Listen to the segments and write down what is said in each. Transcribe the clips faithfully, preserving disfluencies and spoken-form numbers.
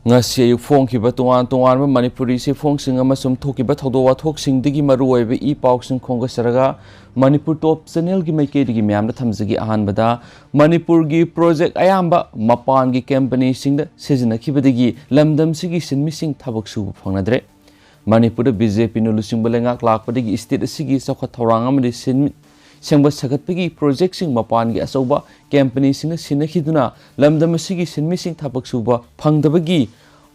ꯉꯁꯤ ꯑꯌꯨꯛ ꯐꯣꯡꯈꯤꯕ ꯇꯣꯉꯥꯟ ꯇꯣꯉꯥꯟꯕ ꯃꯅꯤꯄꯨꯔꯤ ꯆꯦꯐꯣꯡꯁꯤꯡ ꯑꯃꯁꯨꯡ ꯊꯣꯛꯈꯤꯕ ꯊꯧꯗꯣꯛ ꯋꯥꯊꯣꯛꯁꯤꯡꯗꯒꯤ ꯃꯔꯨꯑꯣꯏꯕ ꯏ ꯄꯥꯎꯁꯤꯡ ꯈꯣꯝꯒꯠꯆꯔꯒ ꯃꯅꯤꯄꯨꯔ ꯇꯣꯞ ꯆꯦꯅꯦꯜꯒꯤ ꯃꯥꯏꯀꯩꯗꯒꯤ ꯃꯌꯥꯝꯗ ꯊꯝꯖꯒꯦ꯫ ꯑꯍꯥꯟꯕꯗ, ꯃꯅꯤꯄꯨꯔꯒꯤ ꯄ꯭ꯔꯣꯖꯦꯛ ꯑꯌꯥꯝꯕ ꯃꯄꯥꯟꯒꯤ ꯀꯝꯄꯅꯤꯁꯤꯡꯗ ꯁꯤꯖꯤꯟꯅꯈꯤꯕꯗꯒꯤ ꯂꯝꯗꯝꯁꯤꯒꯤ ꯁꯤꯟꯃꯤꯁꯤꯡ ꯊꯕꯛ ꯁꯨꯕ ꯐꯪꯅꯗ꯭ꯔꯦ꯫ ꯃꯅꯤꯄꯨꯔꯗ ꯕꯤ ꯖꯦ ꯄꯤꯅ ꯂꯨꯆꯤꯡꯕ ꯂꯩꯉꯥꯛ ꯂꯥꯛꯄꯗꯒꯤ ꯁ꯭ꯇꯦꯠ ꯑꯁꯤꯒꯤ ꯆꯥꯎꯈꯠ ꯊꯧꯔꯥꯡ ꯑꯃꯗꯤ ꯁꯤꯟ-, ꯁꯦꯝꯒꯠ ꯁꯥꯒꯠꯄꯒꯤ ꯄ꯭ꯔꯣꯖꯦꯛꯁꯤꯡ ꯃꯄꯥꯟꯒꯤ ꯑꯆꯧꯕ ꯀꯝꯄꯅꯤꯁꯤꯡꯅ ꯁꯤꯟꯅꯈꯤꯗꯨꯅ ꯂꯝꯗꯝ ꯑꯁꯤꯒꯤ ꯁꯤꯟꯃꯤꯁꯤꯡ ꯊꯕꯛ ꯁꯨꯕ ꯐꯪꯗꯕꯒꯤ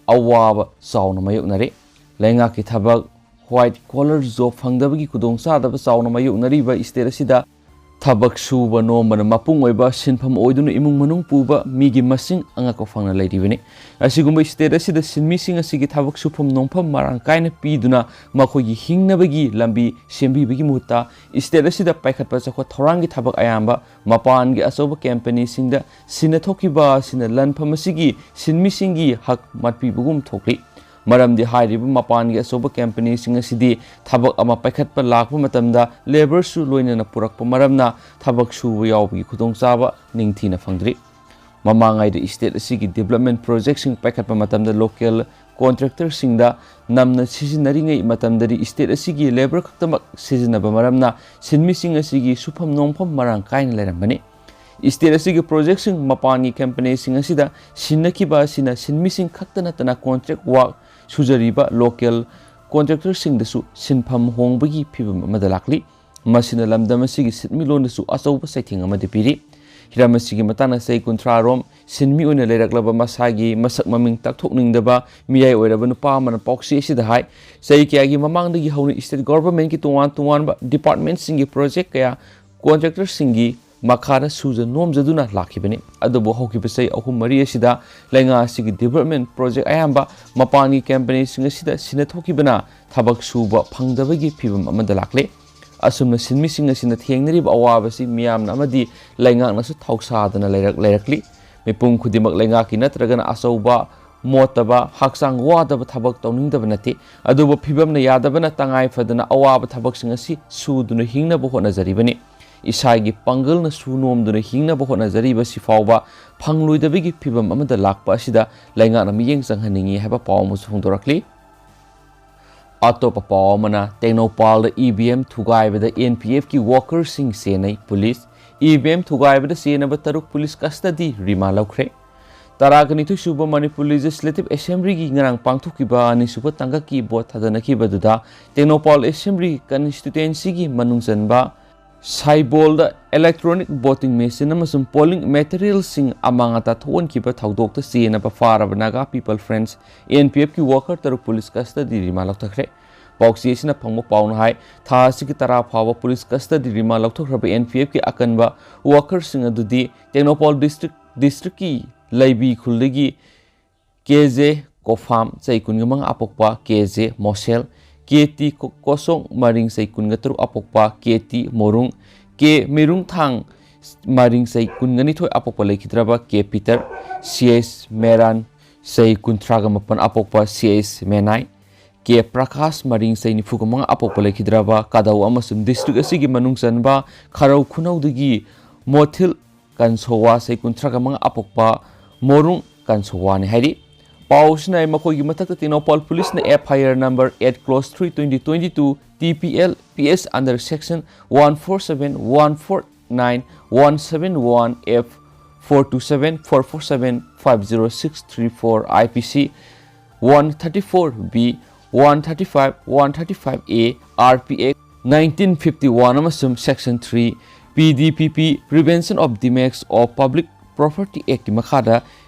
ꯑꯋꯥꯕ ꯆꯥꯎꯅ ꯃꯥꯌꯣꯛꯅꯔꯦ꯫ ꯂꯩꯉꯥꯛꯀꯤ ꯊꯕꯛ, ꯋꯥꯏꯠ ꯀꯣꯂꯔ ꯖꯣꯕ ꯐꯪꯗꯕꯒꯤ ꯈꯨꯗꯣꯡꯆꯥꯗꯕ ꯆꯥꯎꯅ ꯃꯥꯌꯣꯛꯅꯔꯤꯕ ꯁ꯭ꯇꯦꯠ ꯑꯁꯤꯗ ꯊꯕꯛ ꯁꯨꯕ ꯅꯣꯝꯕꯅ ꯃꯄꯨꯡ ꯑꯣꯏꯕ ꯁꯤꯟꯐꯝ ꯑꯣꯏꯗꯨꯅ ꯏꯃꯨꯡ ꯃꯅꯨꯡ ꯄꯨꯕ ꯃꯤꯒꯤ ꯃꯁꯤꯡ ꯑꯉꯛꯄ ꯐꯪꯅ ꯂꯩꯔꯤꯕꯅꯤ꯫ ꯑꯁꯤꯒꯨꯝꯕ ꯁ꯭ꯇꯦꯠ ꯑꯁꯤꯗ ꯁꯤꯟꯃꯤꯁꯤꯡ ꯑꯁꯤꯒꯤ ꯊꯕꯛ ꯁꯨꯐꯝ ꯅꯣꯝꯐꯝ ꯃꯔꯥꯡ ꯀꯥꯏꯅ ꯄꯤꯗꯨꯅ ꯃꯈꯣꯏꯒꯤ ꯍꯤꯡꯅꯕꯒꯤ ꯂꯝꯕꯤ ꯁꯦꯝꯕꯤꯕꯒꯤ ꯃꯍꯨꯠꯇ ꯁ꯭ꯇꯦꯠ ꯑꯁꯤꯗ ꯄꯥꯏꯈꯠꯄ ꯆꯥꯎꯈꯠ ꯊꯧꯔꯥꯡꯒꯤ ꯊꯕꯛ ꯑꯌꯥꯝꯕ ꯃꯄꯥꯟꯒꯤ ꯑꯆꯧꯕ ꯀꯝꯄꯅꯤꯁꯤꯡꯗ ꯁꯤꯟꯅꯊꯣꯛꯈꯤꯕ ꯑꯁꯤꯅ ꯂꯟꯐꯝ ꯑꯁꯤꯒꯤ ꯁꯤꯟꯃꯤꯁꯤꯡꯒꯤ ꯍꯛ ꯃꯠꯄꯤꯕꯒꯨꯝ ꯊꯣꯛꯂꯤ꯫ ꯃꯔꯝꯗꯤ ꯍꯥꯏꯔꯤꯕ ꯃꯄꯥꯟꯒꯤ ꯑꯆꯧꯕ ꯀꯝꯄꯅꯤꯁꯤꯡ ꯑꯁꯤꯗꯤ ꯊꯕꯛ ꯑꯃ ꯄꯥꯏꯈꯠꯄ ꯂꯥꯛꯄ ꯃꯇꯝꯗ ꯂꯦꯕꯔꯁꯨ ꯂꯣꯏꯅꯅ ꯄꯨꯔꯛꯄ ꯃꯔꯝꯅ ꯊꯕꯛ ꯁꯨꯕ ꯌꯥꯎꯕꯒꯤ ꯈꯨꯗꯣꯡꯆꯥꯕ ꯅꯤꯡꯊꯤꯅ ꯐꯪꯗ꯭ꯔꯤ꯫ ꯃꯃꯥꯡꯉꯩꯗ ꯁ꯭ꯇꯦꯠ ꯑꯁꯤꯒꯤ ꯗꯤꯕꯦꯂꯞꯃꯦꯟ ꯄ꯭ꯔꯣꯖꯦꯛꯁꯤꯡ ꯄꯥꯏꯈꯠꯄ ꯃꯇꯝꯗ ꯂꯣꯀꯦꯜ ꯀꯣꯟꯇ꯭ꯔꯦꯛꯇꯔꯁꯤꯡꯗ ꯅꯝꯅ ꯁꯤꯖꯤꯟꯅꯔꯤꯉꯩ ꯃꯇꯝꯗꯗꯤ ꯁ꯭ꯇꯦꯠ ꯑꯁꯤꯒꯤ ꯂꯦꯕꯔ ꯈꯛꯇꯃꯛ ꯁꯤꯖꯤꯟꯅꯕ ꯃꯔꯝꯅ ꯁꯤꯟꯃꯤꯁꯤꯡ ꯑꯁꯤꯒꯤ ꯁꯨꯐꯝ ꯅꯣꯝꯐꯝ ꯃꯔꯥꯡ ꯀꯥꯏꯅ ꯂꯩꯔꯝꯕꯅꯤ꯫ ꯁ꯭ꯇꯦꯠ ꯑꯁꯤꯒꯤ ꯄ꯭ꯔꯣꯖꯦꯛꯁꯤꯡ ꯃꯄꯥꯟꯒꯤ ꯀꯝꯄꯅꯤꯁꯤꯡ ꯑꯁꯤꯗ ꯁꯤꯟꯅꯈꯤꯕ ꯑꯁꯤꯅ ꯁꯤꯟꯃꯤꯁꯤꯡ ꯈꯛꯇ ꯅꯠꯇꯅ ꯀꯣꯟꯇ꯭ꯔꯦꯛ ꯋꯥꯔꯛ ꯁꯨꯖꯔꯤꯕ ꯂꯣꯀꯦꯜ ꯀꯣꯟꯇ꯭ꯔꯦꯛꯇꯔꯁꯤꯡꯗꯁꯨ ꯁꯤꯟꯐꯝ ꯍꯣꯡꯕꯒꯤ ꯐꯤꯚꯝ ꯑꯃꯗ ꯂꯥꯛꯂꯤ꯫ ꯃꯁꯤꯅ ꯂꯝꯗꯝ ꯑꯁꯤꯒꯤ ꯁꯤꯟꯃꯤꯠꯂꯣꯟꯗꯁꯨ ꯑꯆꯧꯕ ꯆꯩꯊꯦꯡ ꯑꯃꯗꯤ ꯄꯤꯔꯤ꯫ ꯍꯤꯔꯝ ꯑꯁꯤꯒꯤ ꯃꯇꯥꯡꯗ ꯆꯍꯤ ꯀꯨꯟꯊ꯭ꯔꯥ ꯔꯣꯝ ꯁꯤꯟꯃꯤ ꯑꯣꯏꯅ ꯂꯩꯔꯛꯂꯕ ꯃꯁꯥꯒꯤ ꯃꯁꯛ ꯃꯃꯤꯡ ꯇꯥꯛꯊꯣꯛꯅꯤꯡꯗꯕ ꯃꯤꯑꯣꯏ ꯑꯣꯏꯔꯕ ꯅꯨꯄꯥ ꯑꯃꯅ ꯄꯥꯎꯆꯦ ꯑꯁꯤꯗ ꯍꯥꯏ, ꯆꯍꯤ ꯀꯌꯥꯒꯤ ꯃꯃꯥꯡꯗꯒꯤ ꯍꯧꯅ ꯁ꯭ꯇꯦꯠ ꯒꯣꯚꯔꯟꯃꯦꯟꯠꯀꯤ ꯇꯣꯉꯥꯟ ꯇꯣꯉꯥꯟꯕ ꯗꯤꯄꯥꯔꯠꯃꯦꯟꯠꯁꯤꯡꯒꯤ ꯄ꯭ꯔꯣꯖꯦꯛ ꯀꯌꯥ ꯀꯣꯟꯇ꯭ꯔꯦꯛꯇꯔꯁꯤꯡꯒꯤ ꯃꯈꯥꯗ ꯁꯨꯖ ꯅꯣꯝꯖꯗꯨꯅ ꯂꯥꯛꯈꯤꯕꯅꯤ꯫ ꯑꯗꯨꯕꯨ ꯍꯧꯈꯤꯕ ꯆꯍꯤ ꯑꯍꯨꯝ ꯃꯔꯤ ꯑꯁꯤꯗ ꯂꯩꯉꯥꯛ ꯑꯁꯤꯒꯤ ꯗꯤꯕꯦꯂꯞꯃꯦꯟꯠ ꯄ꯭ꯔꯣꯖꯦꯛ ꯑꯌꯥꯝꯕ ꯃꯄꯥꯟꯒꯤ ꯀꯝꯄꯅꯤꯁꯤꯡ ꯑꯁꯤꯗ ꯁꯤꯟꯅꯊꯣꯛꯈꯤꯕꯅ ꯊꯕꯛ ꯁꯨꯕ ꯐꯪꯗꯕꯒꯤ ꯐꯤꯚꯝ ꯑꯃꯗ ꯂꯥꯛꯂꯦ꯫ ꯑꯁꯨꯝꯅ ꯁꯤꯟꯃꯤꯁꯤꯡ ꯑꯁꯤꯅ ꯊꯦꯡꯅꯔꯤꯕ ꯑꯋꯥꯕ ꯑꯁꯤ ꯃꯤꯌꯥꯝꯅ ꯑꯃꯗꯤ ꯂꯩꯉꯥꯛꯅꯁꯨ ꯊꯧꯁꯥꯗꯅ ꯂꯩꯔꯛ-, ꯂꯩꯔꯛꯂꯤ꯫ ꯃꯤꯄꯨꯝ ꯈꯨꯗꯤꯡꯃꯛ ꯂꯩꯉꯥꯛꯀꯤ ꯅꯠꯇ꯭ꯔꯒꯅ ꯑꯆꯧꯕ, ꯃꯣꯠꯇꯕ, ꯍꯛꯆꯥꯡ ꯋꯥꯗꯕ ꯊꯕꯛ ꯇꯧꯅꯤꯡꯗꯕ ꯅꯠꯇꯦ꯫ ꯑꯗꯨꯕꯨ ꯐꯤꯚꯝꯅ ꯌꯥꯗꯕꯅ ꯇꯉꯥꯏ ꯐꯗꯅ ꯑꯋꯥꯕ ꯊꯕꯛꯁꯤꯡ ꯑꯁꯤ ꯁꯨꯗꯨꯅ ꯍꯤꯡꯅꯕ ꯍꯣꯠꯅꯖꯔꯤꯕꯅꯤ꯫ ꯏꯁꯥꯒꯤ ꯄꯥꯡꯒꯜꯅ ꯁꯨ ꯅꯣꯝꯗꯨꯅ ꯍꯤꯡꯅꯕ ꯍꯣꯠꯅꯖꯔꯤꯕꯁꯤ ꯐꯥꯎꯕ ꯐꯪꯂꯣꯏꯗꯕꯒꯤ ꯐꯤꯚꯝ ꯑꯃꯗ ꯂꯥꯛꯄ ꯑꯁꯤꯗ ꯂꯩꯉꯥꯛꯅ ꯃꯤꯠꯌꯦꯡ ꯆꯪꯍꯟꯅꯤꯡꯏ ꯍꯥꯏꯕ ꯄꯥꯎ ꯑꯃꯁꯨ ꯐꯣꯡꯗꯣꯔꯛꯂꯤ꯫ ꯑꯇꯣꯞꯄ ꯄꯥꯎ ꯑꯃꯅ, ꯇꯦꯡꯅꯧꯄꯥꯜꯗ ꯏ ꯚꯤ ꯑꯦꯝ ꯊꯨꯒꯥꯏꯕꯗ ꯑꯦꯟ ꯄꯤ ꯑꯦꯐꯀꯤ ꯋꯥꯀꯔꯁꯤꯡ ꯆꯦꯟꯅꯩ ꯄꯨꯂꯤꯁ꯫ ꯏ ꯚꯤ ꯑꯦꯝ ꯊꯨꯒꯥꯏꯕꯗ ꯆꯦꯟꯅꯕ ꯇꯔꯨꯛ ꯄꯨꯂꯤꯁ ꯀꯁꯇꯗꯤ ꯔꯤꯃꯥꯟ ꯂꯧꯈ꯭ꯔꯦ꯫ ꯇꯔꯥꯒ ꯅꯤꯊꯣꯏ ꯁꯨꯕ ꯃꯅꯤꯄꯨꯔ ꯂꯦꯖꯤꯁꯂꯦꯇꯤꯚ ꯑꯦꯁꯦꯝꯕ꯭ꯂꯤꯒꯤ ꯉꯔꯥꯡ ꯄꯥꯡꯊꯣꯛꯈꯤꯕ ꯑꯅꯤꯁꯨꯕ ꯇꯥꯡꯀꯛꯀꯤ ꯚꯣꯠ ꯊꯥꯗꯅꯈꯤꯕꯗꯨꯗ ꯇꯦꯡꯅꯧꯄꯥꯜ ꯑꯦꯁꯦꯝꯕ꯭ꯂꯤ ꯀꯟꯁꯇꯤꯇ꯭ꯋꯦꯟꯁꯤꯒꯤ ꯃꯅꯨꯡ ꯆꯟꯕ ꯁꯥꯏꯕꯣꯜꯗ ꯏꯂꯦꯛꯇ꯭ꯔꯣꯅꯤꯛ ꯚꯣꯇꯤꯡ ꯃꯦꯆꯤꯟ ꯑꯃꯁꯨꯡ ꯄꯣꯂꯤꯡ ꯃꯦꯇꯔꯤꯌꯦꯜꯁꯤꯡ ꯑꯃꯥꯡ ꯑꯇꯥ ꯊꯣꯛꯍꯟꯈꯤꯕ ꯊꯧꯗꯣꯛꯇ ꯆꯦꯟꯅꯕ ꯐꯥꯔꯕ Naga people front, N P ꯑꯦꯐꯀꯤ ꯋꯥꯀꯔ ꯇꯔꯨꯛ ꯄꯨꯂꯤꯁ ꯀꯁꯇꯗꯤ ꯔꯤꯃꯥꯟ ꯂꯧꯊꯈ꯭ꯔꯦ꯫ ꯄꯥꯎꯆꯦ ꯑꯁꯤꯅ ꯐꯪꯕ ꯄꯥꯎꯅ ꯍꯥꯏ, ꯊꯥ ꯑꯁꯤꯒꯤ ꯇꯔꯥ ꯐꯥꯎꯕ ꯄꯨꯂꯤꯁ ꯀꯁꯇꯗꯤ ꯔꯤꯃꯥꯟ ꯂꯧꯊꯣꯛꯈ꯭ꯔꯕ ꯑꯦꯟ ꯄꯤ ꯑꯦꯐꯀꯤ ꯑꯀꯟꯕ ꯋꯥꯀꯔꯁꯤꯡ ꯑꯗꯨꯗꯤ ꯇꯦꯡꯅꯧꯄꯥꯜ ꯗꯤꯁꯇ꯭ꯔꯤꯛ, ꯗꯤꯁꯇ꯭ꯔꯤꯛꯀꯤ ꯂꯩꯕꯤ ꯈꯨꯜꯗꯒꯤ ꯀꯦ ꯖꯦ ꯀꯣꯐꯥꯝ, ꯆꯍꯤ ꯀꯨꯟꯒ ꯃꯉꯥ ꯑꯄꯣꯛꯄ, ꯀꯦ ꯖꯦ ꯃꯣꯁꯦꯜ, ꯀꯦ ꯇꯤ ꯀꯣ-, ꯀꯣꯁꯣꯡ, ꯃꯔꯤꯡ, ꯆꯍꯤ ꯀꯨꯟꯒ ꯇꯔꯨꯛ ꯑꯄꯣꯛꯄ, ꯀꯦ ꯇꯤ ꯃꯣꯔꯨꯡ, ꯀꯦ ꯃꯤꯔꯨꯡꯊꯥꯡ, ꯃꯔꯤꯡ, ꯆꯍꯤ ꯀꯨꯟꯒ ꯅꯤꯊꯣꯏ ꯑꯄꯣꯛꯄ ꯂꯩꯈꯤꯗ꯭ꯔꯕ ꯀꯦ ꯄꯤꯇꯔ, ꯁꯤ ꯑꯩꯆ ꯃꯦꯔꯥꯟ, ꯆꯍꯤ ꯀꯨꯟꯊ꯭ꯔꯥꯒ ꯃꯥꯄꯟ ꯑꯄꯣꯛꯄ ꯁꯤ ꯑꯩꯆ ꯃꯦꯅꯥꯏ, ꯀꯦ ꯄ꯭ꯔꯀꯥꯁ, ꯃꯔꯤꯡ, ꯆꯍꯤ ꯅꯤꯐꯨꯒ ꯃꯉꯥ ꯑꯄꯣꯛꯄ ꯂꯩꯈꯤꯗ꯭ꯔꯕ ꯀꯗꯧ ꯑꯃꯁꯨꯡ ꯗꯤꯁꯇ꯭ꯔꯤꯛ ꯑꯁꯤꯒꯤ ꯃꯅꯨꯡ ꯆꯟꯕ ꯈꯔꯧ ꯈꯨꯅꯧꯗꯒꯤ ꯃꯣꯊꯤꯜ ꯀꯟꯁꯣꯋꯥ, ꯆꯍꯤ ꯀꯨꯟꯊ꯭ꯔꯥꯒ ꯃꯉꯥ ꯑꯄꯣꯛꯄ ꯃꯣꯔꯨꯡ ꯀꯟꯁꯣꯋꯥꯅꯤ ꯍꯥꯏꯔꯤ꯫ ꯄꯥꯎ ꯑꯁꯤꯅ ꯃꯈꯣꯏꯒꯤ ꯃꯊꯛꯇ ꯇꯦꯡꯅꯧꯄꯥꯜ ꯄꯨꯂꯤꯁꯅ F I R number eight clause three twenty twenty-two T P L P S under section one four seven, one four nine, one seven one F, four two seven, four four seven, five zero six three four, I P C one thirty-four B, one thirty-five, one thirty-five A, R P Act nineteen fifty-one ꯑꯃꯁꯨꯡ Section three P D P P, Prevention of Damage of Public Property Actꯀꯤ ꯃꯈꯥꯗ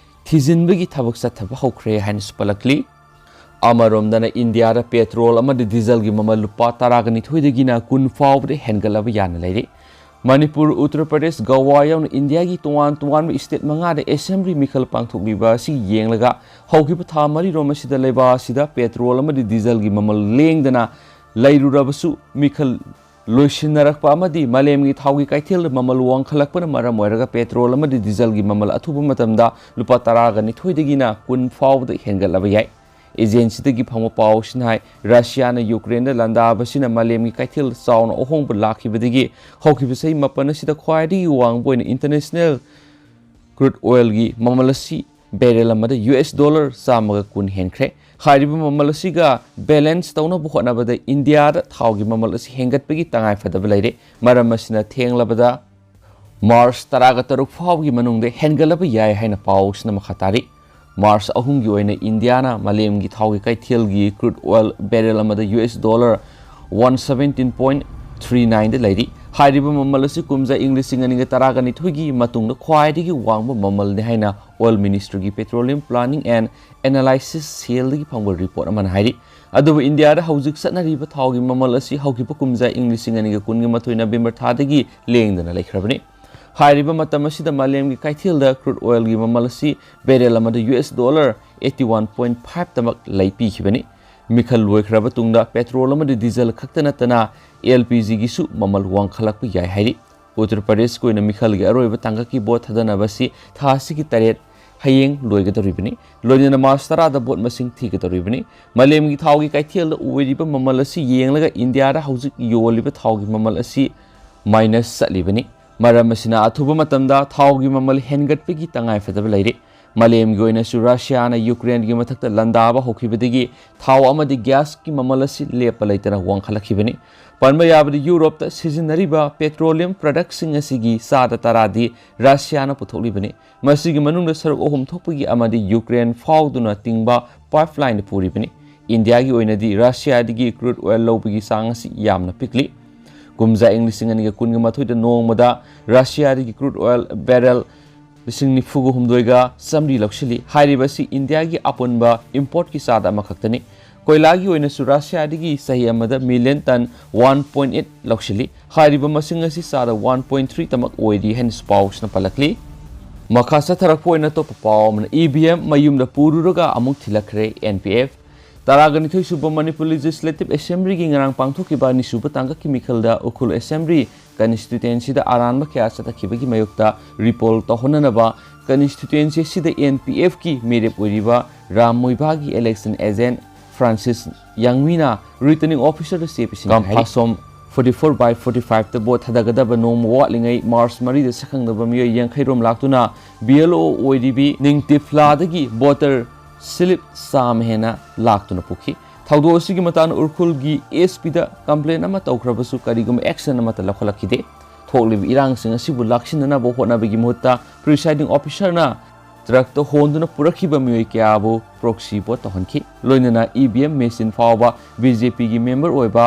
ꯊꯤꯖꯤꯟꯕꯒꯤ ꯊꯕꯛ ꯆꯠꯊꯕ ꯍꯧꯈ꯭ꯔꯦ ꯍꯥꯏꯅꯁꯨ ꯄꯜꯂꯛꯂꯤ꯫ ꯑꯃꯔꯣꯝꯗꯅ ꯏꯟꯗꯤꯌꯥꯗ petrol ꯑꯃꯗꯤ ꯗꯤꯖꯜꯒꯤ ꯃꯃꯜ ꯂꯨꯄꯥ ꯇꯔꯥꯒ ꯅꯤꯊꯣꯏꯗꯒꯤꯅ ꯀꯨꯟ ꯐꯥꯎꯕꯗ ꯍꯦꯟꯒꯠꯂꯕ ꯌꯥꯅ ꯂꯩꯔꯤ꯫ ꯃꯅꯤꯄꯨꯔ, ꯎꯠꯇꯔ ꯄ꯭ꯔꯗꯦꯁ, ꯒꯋꯥ ꯌꯥꯎꯅ ꯏꯟꯗꯤꯌꯥꯒꯤ ꯇꯣꯉꯥꯟ ꯇꯣꯉꯥꯟꯕ ꯁ꯭ꯇꯦꯠ ꯃꯉꯥꯗ ꯑꯦꯁꯦꯝꯕ꯭ꯂꯤ ꯃꯤꯈꯜ ꯄꯥꯡꯊꯣꯛꯂꯤꯕ ꯑꯁꯤ ꯌꯦꯡꯂꯒ ꯍꯧꯈꯤꯕ ꯊꯥ ꯃꯔꯤꯔꯣꯝ ꯑꯁꯤꯗ ꯂꯩꯕꯥꯛ ꯑꯁꯤꯗ ꯄꯦꯇ꯭ꯔꯣꯜ ꯑꯃꯗꯤ ꯗꯤꯖꯜꯒꯤ ꯃꯃꯜ ꯂꯦꯡꯗꯅ ꯂꯩꯔꯨꯔꯕꯁꯨ ꯃꯤꯈꯜ ꯂꯣꯏꯁꯤꯟꯅꯔꯛꯄ ꯑꯃꯗꯤ ꯃꯥꯂꯦꯝꯒꯤ ꯊꯥꯎꯒꯤ ꯀꯩꯊꯦꯜꯗ ꯃꯃꯜ ꯋꯥꯡꯈꯠꯂꯛꯄꯅ ꯃꯔꯝ ꯑꯣꯏꯔꯒ ꯄꯦꯇ꯭ꯔꯣꯜ ꯑꯃꯗꯤ ꯗꯤꯖꯜꯒꯤ ꯃꯃꯜ ꯑꯊꯨꯕ ꯃꯇꯝꯗ ꯂꯨꯄꯥ ꯇꯔꯥꯒ ꯅꯤꯊꯣꯏꯗꯒꯤꯅ ꯀꯨꯟ ꯐꯥꯎꯕꯗ ꯍꯦꯟꯒꯠꯂꯕ ꯌꯥꯏ꯫ ꯑꯦꯖꯦꯟꯁꯤꯗꯒꯤ ꯐꯪꯕ ꯄꯥꯎꯁꯤꯅ ꯍꯥꯏ, ꯔꯁꯤꯌꯥꯅ ꯌꯨꯀ꯭ꯔꯦꯟꯗ ꯂꯥꯟꯗꯥꯕꯁꯤꯅ ꯃꯥꯂꯦꯝꯒꯤ ꯀꯩꯊꯦꯜꯗ ꯆꯥꯎꯅ ꯑꯍꯣꯡꯕ ꯂꯥꯛꯈꯤꯕꯗꯒꯤ ꯍꯧꯈꯤꯕ ꯆꯍꯤ ꯃꯥꯄꯟ ꯑꯁꯤꯗ ꯈ꯭ꯋꯥꯏꯗꯒꯤ ꯋꯥꯡꯕ ꯑꯣꯏꯅ international crude oilꯒꯤ ꯃꯃꯜ ꯑꯁꯤ barrel ꯑꯃꯗ US dollar ꯆꯥꯝꯃꯒ ꯀꯨꯟ ꯍꯦꯟꯈ꯭ꯔꯦ꯫ ꯍꯥꯏꯔꯤꯕ ꯃꯃꯜ ꯑꯁꯤꯒ balance ꯇꯧꯅꯕ ꯍꯣꯠꯅꯕꯗ ꯏꯟꯗꯤꯌꯥꯗ ꯊꯥꯎꯒꯤ ꯃꯃꯜ ꯑꯁꯤ ꯍꯦꯟꯒꯠꯄꯒꯤ ꯇꯉꯥꯏꯐꯗꯕ ꯂꯩꯔꯦ꯫ ꯃꯔꯝ ꯑꯁꯤꯅ ꯊꯦꯡꯂꯕꯗ ꯃꯥꯔꯆ ꯇꯔꯥꯒ ꯇꯔꯨꯛ ꯐꯥꯎꯕꯒꯤ ꯃꯅꯨꯡꯗ ꯍꯦꯟꯒꯠꯂꯕ ꯌꯥꯏ ꯍꯥꯏꯅ ꯄꯥꯎꯁꯤꯅ ꯃꯈꯥ ꯇꯥꯔꯤ꯫ ꯃꯥꯔꯆ ꯑꯍꯨꯝꯒꯤ ꯑꯣꯏꯅ ꯏꯟꯗꯤꯌꯥꯅ ꯃꯥꯂꯦꯝꯒꯤ ꯊꯥꯎꯒꯤ ꯀꯩꯊꯦꯜꯒꯤ crude oil barrel ꯑꯃꯗ US dollar one seventeen point three nineꯗ ꯂꯩꯔꯤ꯫ ꯍꯥꯏꯔꯤꯕ ꯃꯃꯜ ꯑꯁꯤ ꯀꯨꯝꯖꯥ ꯏꯪ ꯂꯤꯁꯤꯡ ꯑꯅꯤꯒ ꯇꯔꯥꯒ ꯅꯤꯊꯣꯏꯒꯤ ꯃꯇꯨꯡꯗ ꯈ꯭ꯋꯥꯏꯗꯒꯤ ꯋꯥꯡꯕ ꯃꯃꯜꯅꯤ ꯍꯥꯏꯅ Oil Ministryꯒꯤ Petroleum Planning and Analysis cellꯗꯒꯤ ꯐꯪꯕ report ꯑꯃꯅ ꯍꯥꯏꯔꯤ꯫ ꯑꯗꯨꯕꯨ ꯏꯟꯗꯤꯌꯥꯗ ꯍꯧꯖꯤꯛ ꯆꯠꯅꯔꯤꯕ ꯊꯥꯎꯒꯤ ꯃꯃꯜ ꯑꯁꯤ ꯍꯧꯈꯤꯕ ꯀꯨꯝꯖꯥ ꯏꯪ ꯂꯤꯁꯤꯡ ꯑꯅꯤꯒ ꯀꯨꯟꯒꯤ ꯃꯥꯊꯣꯏ ꯅꯕꯦꯝꯕꯔ ꯊꯥꯗꯒꯤ ꯂꯦꯡꯗꯅ ꯂꯩꯈ꯭ꯔꯕꯅꯤ꯫ ꯍꯥꯏꯔꯤꯕ ꯃꯇꯝ ꯑꯁꯤꯗ ꯃꯥꯂꯦꯝꯒꯤ ꯀꯩꯊꯦꯜꯗ crude oilꯒꯤ ꯃꯃꯜ ꯑꯁꯤ barrel ꯑꯃꯗ US dollar eighty one point five ꯇꯃꯛ ꯂꯩ ꯄꯤꯈꯤꯕꯅꯤ꯫ ꯃꯤꯈꯜ ꯂꯣꯏꯈ꯭ꯔꯕ ꯇꯨꯡꯗ petrol ꯑꯃꯗꯤ diesel ꯈꯛꯇ ꯅꯠꯇꯅ LPGꯒꯤꯁꯨ ꯃꯃꯜ ꯋꯥꯡꯈꯠꯂꯛꯄ ꯌꯥꯏ ꯍꯥꯏꯔꯤ꯫ ꯎꯠꯇꯔ ꯄ꯭ꯔꯗꯦꯁꯀꯤ ꯑꯣꯏꯅ ꯃꯤꯈꯜꯒꯤ ꯑꯔꯣꯏꯕ ꯇꯥꯡꯀꯛꯀꯤ ꯚꯣꯠ ꯊꯥꯗꯅꯕ ꯑꯁꯤ ꯊꯥ ꯑꯁꯤꯒꯤ ꯇꯔꯦꯠ, ꯍꯌꯦꯡ ꯂꯣꯏꯒꯗꯧꯔꯤꯕꯅꯤ꯫ ꯂꯣꯏꯅꯅ ꯃꯥꯔꯆ ꯇꯔꯥꯗ ꯚꯣꯠ ꯃꯁꯤꯡ ꯊꯤꯒꯗꯧꯔꯤꯕꯅꯤ꯫ ꯃꯥꯂꯦꯝꯒꯤ ꯊꯥꯎꯒꯤ ꯀꯩꯊꯦꯜꯗ ꯑꯣꯏꯔꯤꯕ ꯃꯃꯜ ꯑꯁꯤ ꯌꯦꯡꯂꯒ ꯏꯟꯗꯤꯌꯥꯗ ꯍꯧꯖꯤꯛ ꯌꯣꯜꯂꯤꯕ ꯊꯥꯎꯒꯤ ꯃꯃꯜ ꯑꯁꯤ minus ꯆꯠꯂꯤꯕꯅꯤ꯫ ꯃꯔꯝ ꯑꯁꯤꯅ ꯑꯊꯨꯕ ꯃꯇꯝꯗ ꯊꯥꯎꯒꯤ ꯃꯃꯜ ꯍꯦꯟꯒꯠꯄꯒꯤ ꯇꯉꯥꯏꯐꯗꯕ ꯂꯩꯔꯦ꯫ ꯃꯥꯂꯦꯝꯒꯤ ꯑꯣꯏꯅꯁꯨ ꯔꯁꯤꯌꯥꯅ ꯌꯨꯀ꯭ꯔꯦꯟꯒꯤ ꯃꯊꯛꯇ ꯂꯥꯟꯗꯥꯕ ꯍꯧꯈꯤꯕꯗꯒꯤ ꯊꯥꯎ ꯑꯃꯗꯤ gasꯀꯤ ꯃꯃꯜ ꯑꯁꯤ ꯂꯦꯞꯄ ꯂꯩꯇꯅ ꯋꯥꯡꯈꯠꯂꯛꯈꯤꯕꯅꯤ꯫ ꯄꯟꯕ ꯌꯥꯕꯗꯤ ꯌꯨꯔꯣꯞꯇ ꯁꯤꯖꯤꯟꯅꯔꯤꯕ petroleum productꯁꯤꯡ ꯑꯁꯤꯒꯤ ꯆꯥꯗ ꯇꯔꯥꯗꯤ ꯔꯁꯤꯌꯥꯅ ꯄꯨꯊꯣꯛꯂꯤꯕꯅꯤ꯫ ꯃꯁꯤꯒꯤ ꯃꯅꯨꯡꯗ ꯁꯔꯨꯛ ꯑꯍꯨꯝ ꯊꯣꯛꯄꯒꯤ ꯑꯃꯗꯤ ꯌꯨꯀ꯭ꯔꯦꯟ ꯐꯥꯎꯗꯨꯅ ꯇꯤꯡꯕ pipeline ꯄꯨꯔꯤꯕꯅꯤ꯫ ꯏꯟꯗꯤꯌꯥꯒꯤ ꯑꯣꯏꯅꯗꯤ ꯔꯁꯤꯌꯥꯗꯒꯤ crude oil ꯂꯧꯕꯒꯤ ꯆꯥꯡ ꯑꯁꯤ ꯌꯥꯝꯅ ꯄꯤꯛꯂꯤ꯫ ꯀꯨꯝꯖꯥ ꯏꯪ ꯂꯤꯁꯤꯡ ꯑꯅꯤꯒ ꯀꯨꯟꯒ ꯃꯥꯊꯣꯏꯗ ꯅꯣꯡꯃꯗ ꯔꯁꯤꯌꯥꯗꯒꯤ crude oil barrel ꯂꯤꯁꯤꯡ ꯅꯤꯐꯨꯒ ꯍꯨꯝꯗꯣꯏꯒ ꯆꯥꯃꯔꯤ ꯂꯧꯁꯤꯜꯂꯤ꯫ ꯍꯥꯏꯔꯤꯕ ꯑꯁꯤ ꯏꯟꯗꯤꯌꯥꯒꯤ ꯑꯄꯨꯟꯕ importꯀꯤ ꯆꯥꯗ ꯑꯃꯈꯛꯇꯅꯤ꯫ ꯀꯣꯏꯂꯥꯒꯤ ꯑꯣꯏꯅꯁꯨ ꯔꯁꯤꯌꯥꯗꯒꯤ ꯆꯍꯤ ꯑꯃꯗ million ton one point eight ꯂꯧꯁꯤꯜꯂꯤ꯫ ꯍꯥꯏꯔꯤꯕ ꯃꯁꯤꯡ ꯑꯁꯤ ꯆꯥꯗ one point three ꯇꯃꯛ ꯑꯣꯏꯔꯤ ꯍꯥꯏꯅꯁꯨ ꯄꯥꯎꯁꯤꯅ ꯄꯜꯂꯛꯂꯤ꯫ ꯃꯈꯥ ꯆꯠꯊꯔꯛꯄ ꯑꯣꯏꯅ ꯑꯇꯣꯞꯄ ꯄꯥꯎ ꯑꯃꯅ, EVM ꯃꯌꯨꯝꯗ ꯄꯨꯔꯨꯔꯒ ꯑꯃꯨꯛ ꯊꯤꯜꯂꯛꯈ꯭ꯔꯦ NPF꯫ ꯇꯔꯥꯒ ꯅꯤꯊꯣꯏ ꯁꯨꯕ ꯃꯅꯤꯄꯨꯔ Legislative Assemblyꯒꯤ ꯉꯔꯥꯡ ꯄꯥꯡꯊꯣꯛꯈꯤꯕ ꯑꯅꯤꯁꯨꯕ ꯇꯥꯡꯀꯛꯀꯤ ꯃꯤꯈꯜꯗ ꯎꯈ꯭ꯔꯨꯜ Assembly constituencyꯗ ꯑꯔꯥꯟꯕ ꯀꯌꯥ ꯆꯠꯊꯈꯤꯕꯒꯤ ꯃꯥꯌꯣꯛꯇ recall ꯇꯧꯍꯟꯅꯅꯕ ꯀꯟꯁꯇꯤꯇ꯭ꯋꯦꯟꯁꯤ ꯑꯁꯤꯗ ꯑꯦꯟ ꯄꯤ ꯑꯦꯐꯀꯤ ꯃꯤꯔꯦꯞ ꯑꯣꯏꯔꯤꯕ ꯔꯥꯝ ꯃꯣꯏꯕꯥꯒꯤ ꯏꯂꯦꯛꯁꯟ ꯑꯦꯖꯦꯟꯠ ꯐ꯭ꯔꯥꯟꯁꯤꯁ ꯌꯥꯡꯃꯤꯅ ꯔꯤꯇꯔꯅꯤꯡ ꯑꯣꯐꯤꯁꯔꯗ ꯆꯦ ꯄꯤꯁꯤꯟꯈꯤ ꯍꯥꯏꯔꯤ꯫ Kamphasom forty four by forty five ꯇ ꯚꯣꯠ ꯊꯥꯗꯒꯗꯕ ꯅꯣꯡꯃ ꯋꯥꯠꯂꯤꯉꯩ ꯃꯥꯔꯆ ꯃꯔꯤꯗ ꯁꯛꯈꯪꯗꯕ ꯃꯤꯑꯣꯏ ꯌꯥꯡꯈꯩ ꯔꯣꯝ ꯂꯥꯛꯇꯨꯅ ꯕꯤ ꯑꯦꯜ ꯑꯣ ꯑꯣꯏꯔꯤꯕꯤ ꯅꯤꯡꯇꯤꯐ꯭ꯂꯥꯗꯒꯤ ꯚꯣꯇꯔ ꯁ꯭ꯂꯤꯞ ꯆꯥꯝꯃ ꯍꯦꯟꯅ ꯂꯥꯛꯇꯨꯅ ꯄꯨꯈꯤ꯫ ꯊꯧꯗꯣꯛ ꯑꯁꯤꯒꯤ ꯃꯇꯥꯡꯗ ꯎꯔꯈꯨꯜꯒꯤ ꯑꯦꯁ ꯄꯤꯗ ꯀꯝꯄ꯭ꯂꯦꯟ ꯑꯃ ꯇꯧꯈ꯭ꯔꯕꯁꯨ ꯀꯔꯤꯒꯨꯝꯕ ꯑꯦꯛꯁꯟ ꯑꯃꯠꯇ ꯂꯧꯈꯠꯂꯛꯈꯤꯗꯦ꯫ ꯊꯣꯛꯂꯤꯕ ꯏꯔꯥꯡꯁꯤꯡ ꯑꯁꯤꯕꯨ ꯂꯥꯛꯁꯤꯟꯅꯅꯕ ꯍꯣꯠꯅꯕꯒꯤ ꯃꯍꯨꯠꯇ ꯄ꯭ꯔꯤꯁꯥꯏꯗꯤꯡ ꯑꯣꯐꯤꯁꯔꯅ ꯇ꯭ꯔꯛꯇ ꯍꯣꯟꯗꯨꯅ ꯄꯨꯔꯛꯈꯤꯕ ꯃꯤꯑꯣꯏ ꯀꯌꯥꯕꯨ ꯄ꯭ꯔꯣꯛꯁꯤ ꯚꯣꯠ ꯇꯧꯍꯟꯈꯤ꯫ ꯂꯣꯏꯅꯅ ꯏ ꯚꯤ ꯑꯦꯝ ꯃꯦꯆꯤꯟ ꯐꯥꯎꯕ ꯕꯤ ꯖꯦ ꯄꯤꯒꯤ ꯃꯦꯝꯕꯔ ꯑꯣꯏꯕ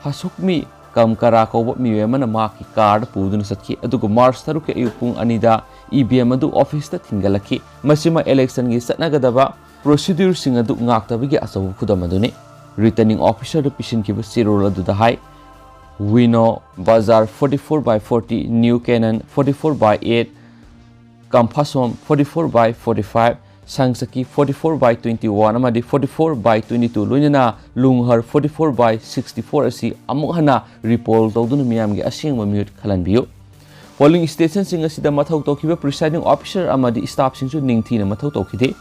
ꯍꯁꯨꯛꯃꯤ ꯀꯝꯀꯔꯥ ꯀꯧꯕ ꯃꯤꯑꯣꯏ ꯑꯃꯅ ꯃꯍꯥꯛꯀꯤ ꯀꯥꯔꯗ ꯄꯨꯗꯨꯅ ꯆꯠꯈꯤ, ꯑꯗꯨꯒ ꯃꯥꯔꯆ ꯇꯔꯨꯛꯀꯤ ꯑꯌꯨꯛ ꯄꯨꯡ ꯑꯅꯤꯗ ꯏ ꯚꯤ ꯑꯦꯝ ꯑꯗꯨ ꯑꯣꯐꯤꯁꯇ ꯊꯤꯟꯒꯠꯂꯛꯈꯤ꯫ ꯃꯁꯤꯃ ꯏꯂꯦꯛꯁꯟꯒꯤ ꯆꯠꯅꯒꯗꯕ ꯄ꯭ꯔꯣꯁꯤꯗ꯭ꯌꯨꯔꯁꯤꯡ ꯑꯗꯨ ꯉꯥꯛꯇꯕꯒꯤ ꯑꯆꯧꯕ ꯈꯨꯗꯝ ꯑꯗꯨꯅꯤ꯫ ꯔꯤꯇꯔꯅꯤꯡ ꯑꯣꯐꯤꯁꯔꯗ ꯄꯤꯁꯤꯟꯈꯤꯕ ꯆꯦꯔꯣꯜ ꯑꯗꯨꯗ ꯍꯥꯏ, ꯋꯤꯅꯣ ꯕꯖꯥꯔ forty four by forty, new Canon forty four by eight, ꯀꯝꯐꯥꯁꯣꯝ forty four by forty five, ꯁꯪꯁꯀꯤ forty four by twenty one ꯑꯃꯗꯤ forty four by twenty two, ꯂꯣꯏꯅꯅ ꯂꯨꯡꯍꯔ forty four by sixty four ꯑꯁꯤ ꯑꯃꯨꯛ ꯍꯟꯅ ꯔꯤꯄꯣꯜ ꯇꯧꯗꯨꯅ ꯃꯤꯌꯥꯝꯒꯤ ꯑꯁꯦꯡꯕ ꯃꯤꯍꯨꯠ ꯈꯜꯍꯟꯕꯤꯌꯨ꯫ ꯄꯣꯂꯤꯡ ꯁ꯭ꯇꯦꯁꯟꯁꯤꯡ ꯑꯁꯤꯗ ꯃꯊꯧ ꯇꯧꯈꯤꯕ ꯄ꯭ꯔꯤꯁꯥꯏꯗꯤꯡ ꯑꯣꯐꯤꯁꯔ ꯑꯃꯗꯤ ꯁ꯭ꯇꯥꯐꯁꯤꯡꯁꯨ ꯅꯤꯡꯊꯤꯅ ꯃꯊꯧ ꯇꯧꯈꯤꯗꯦ꯫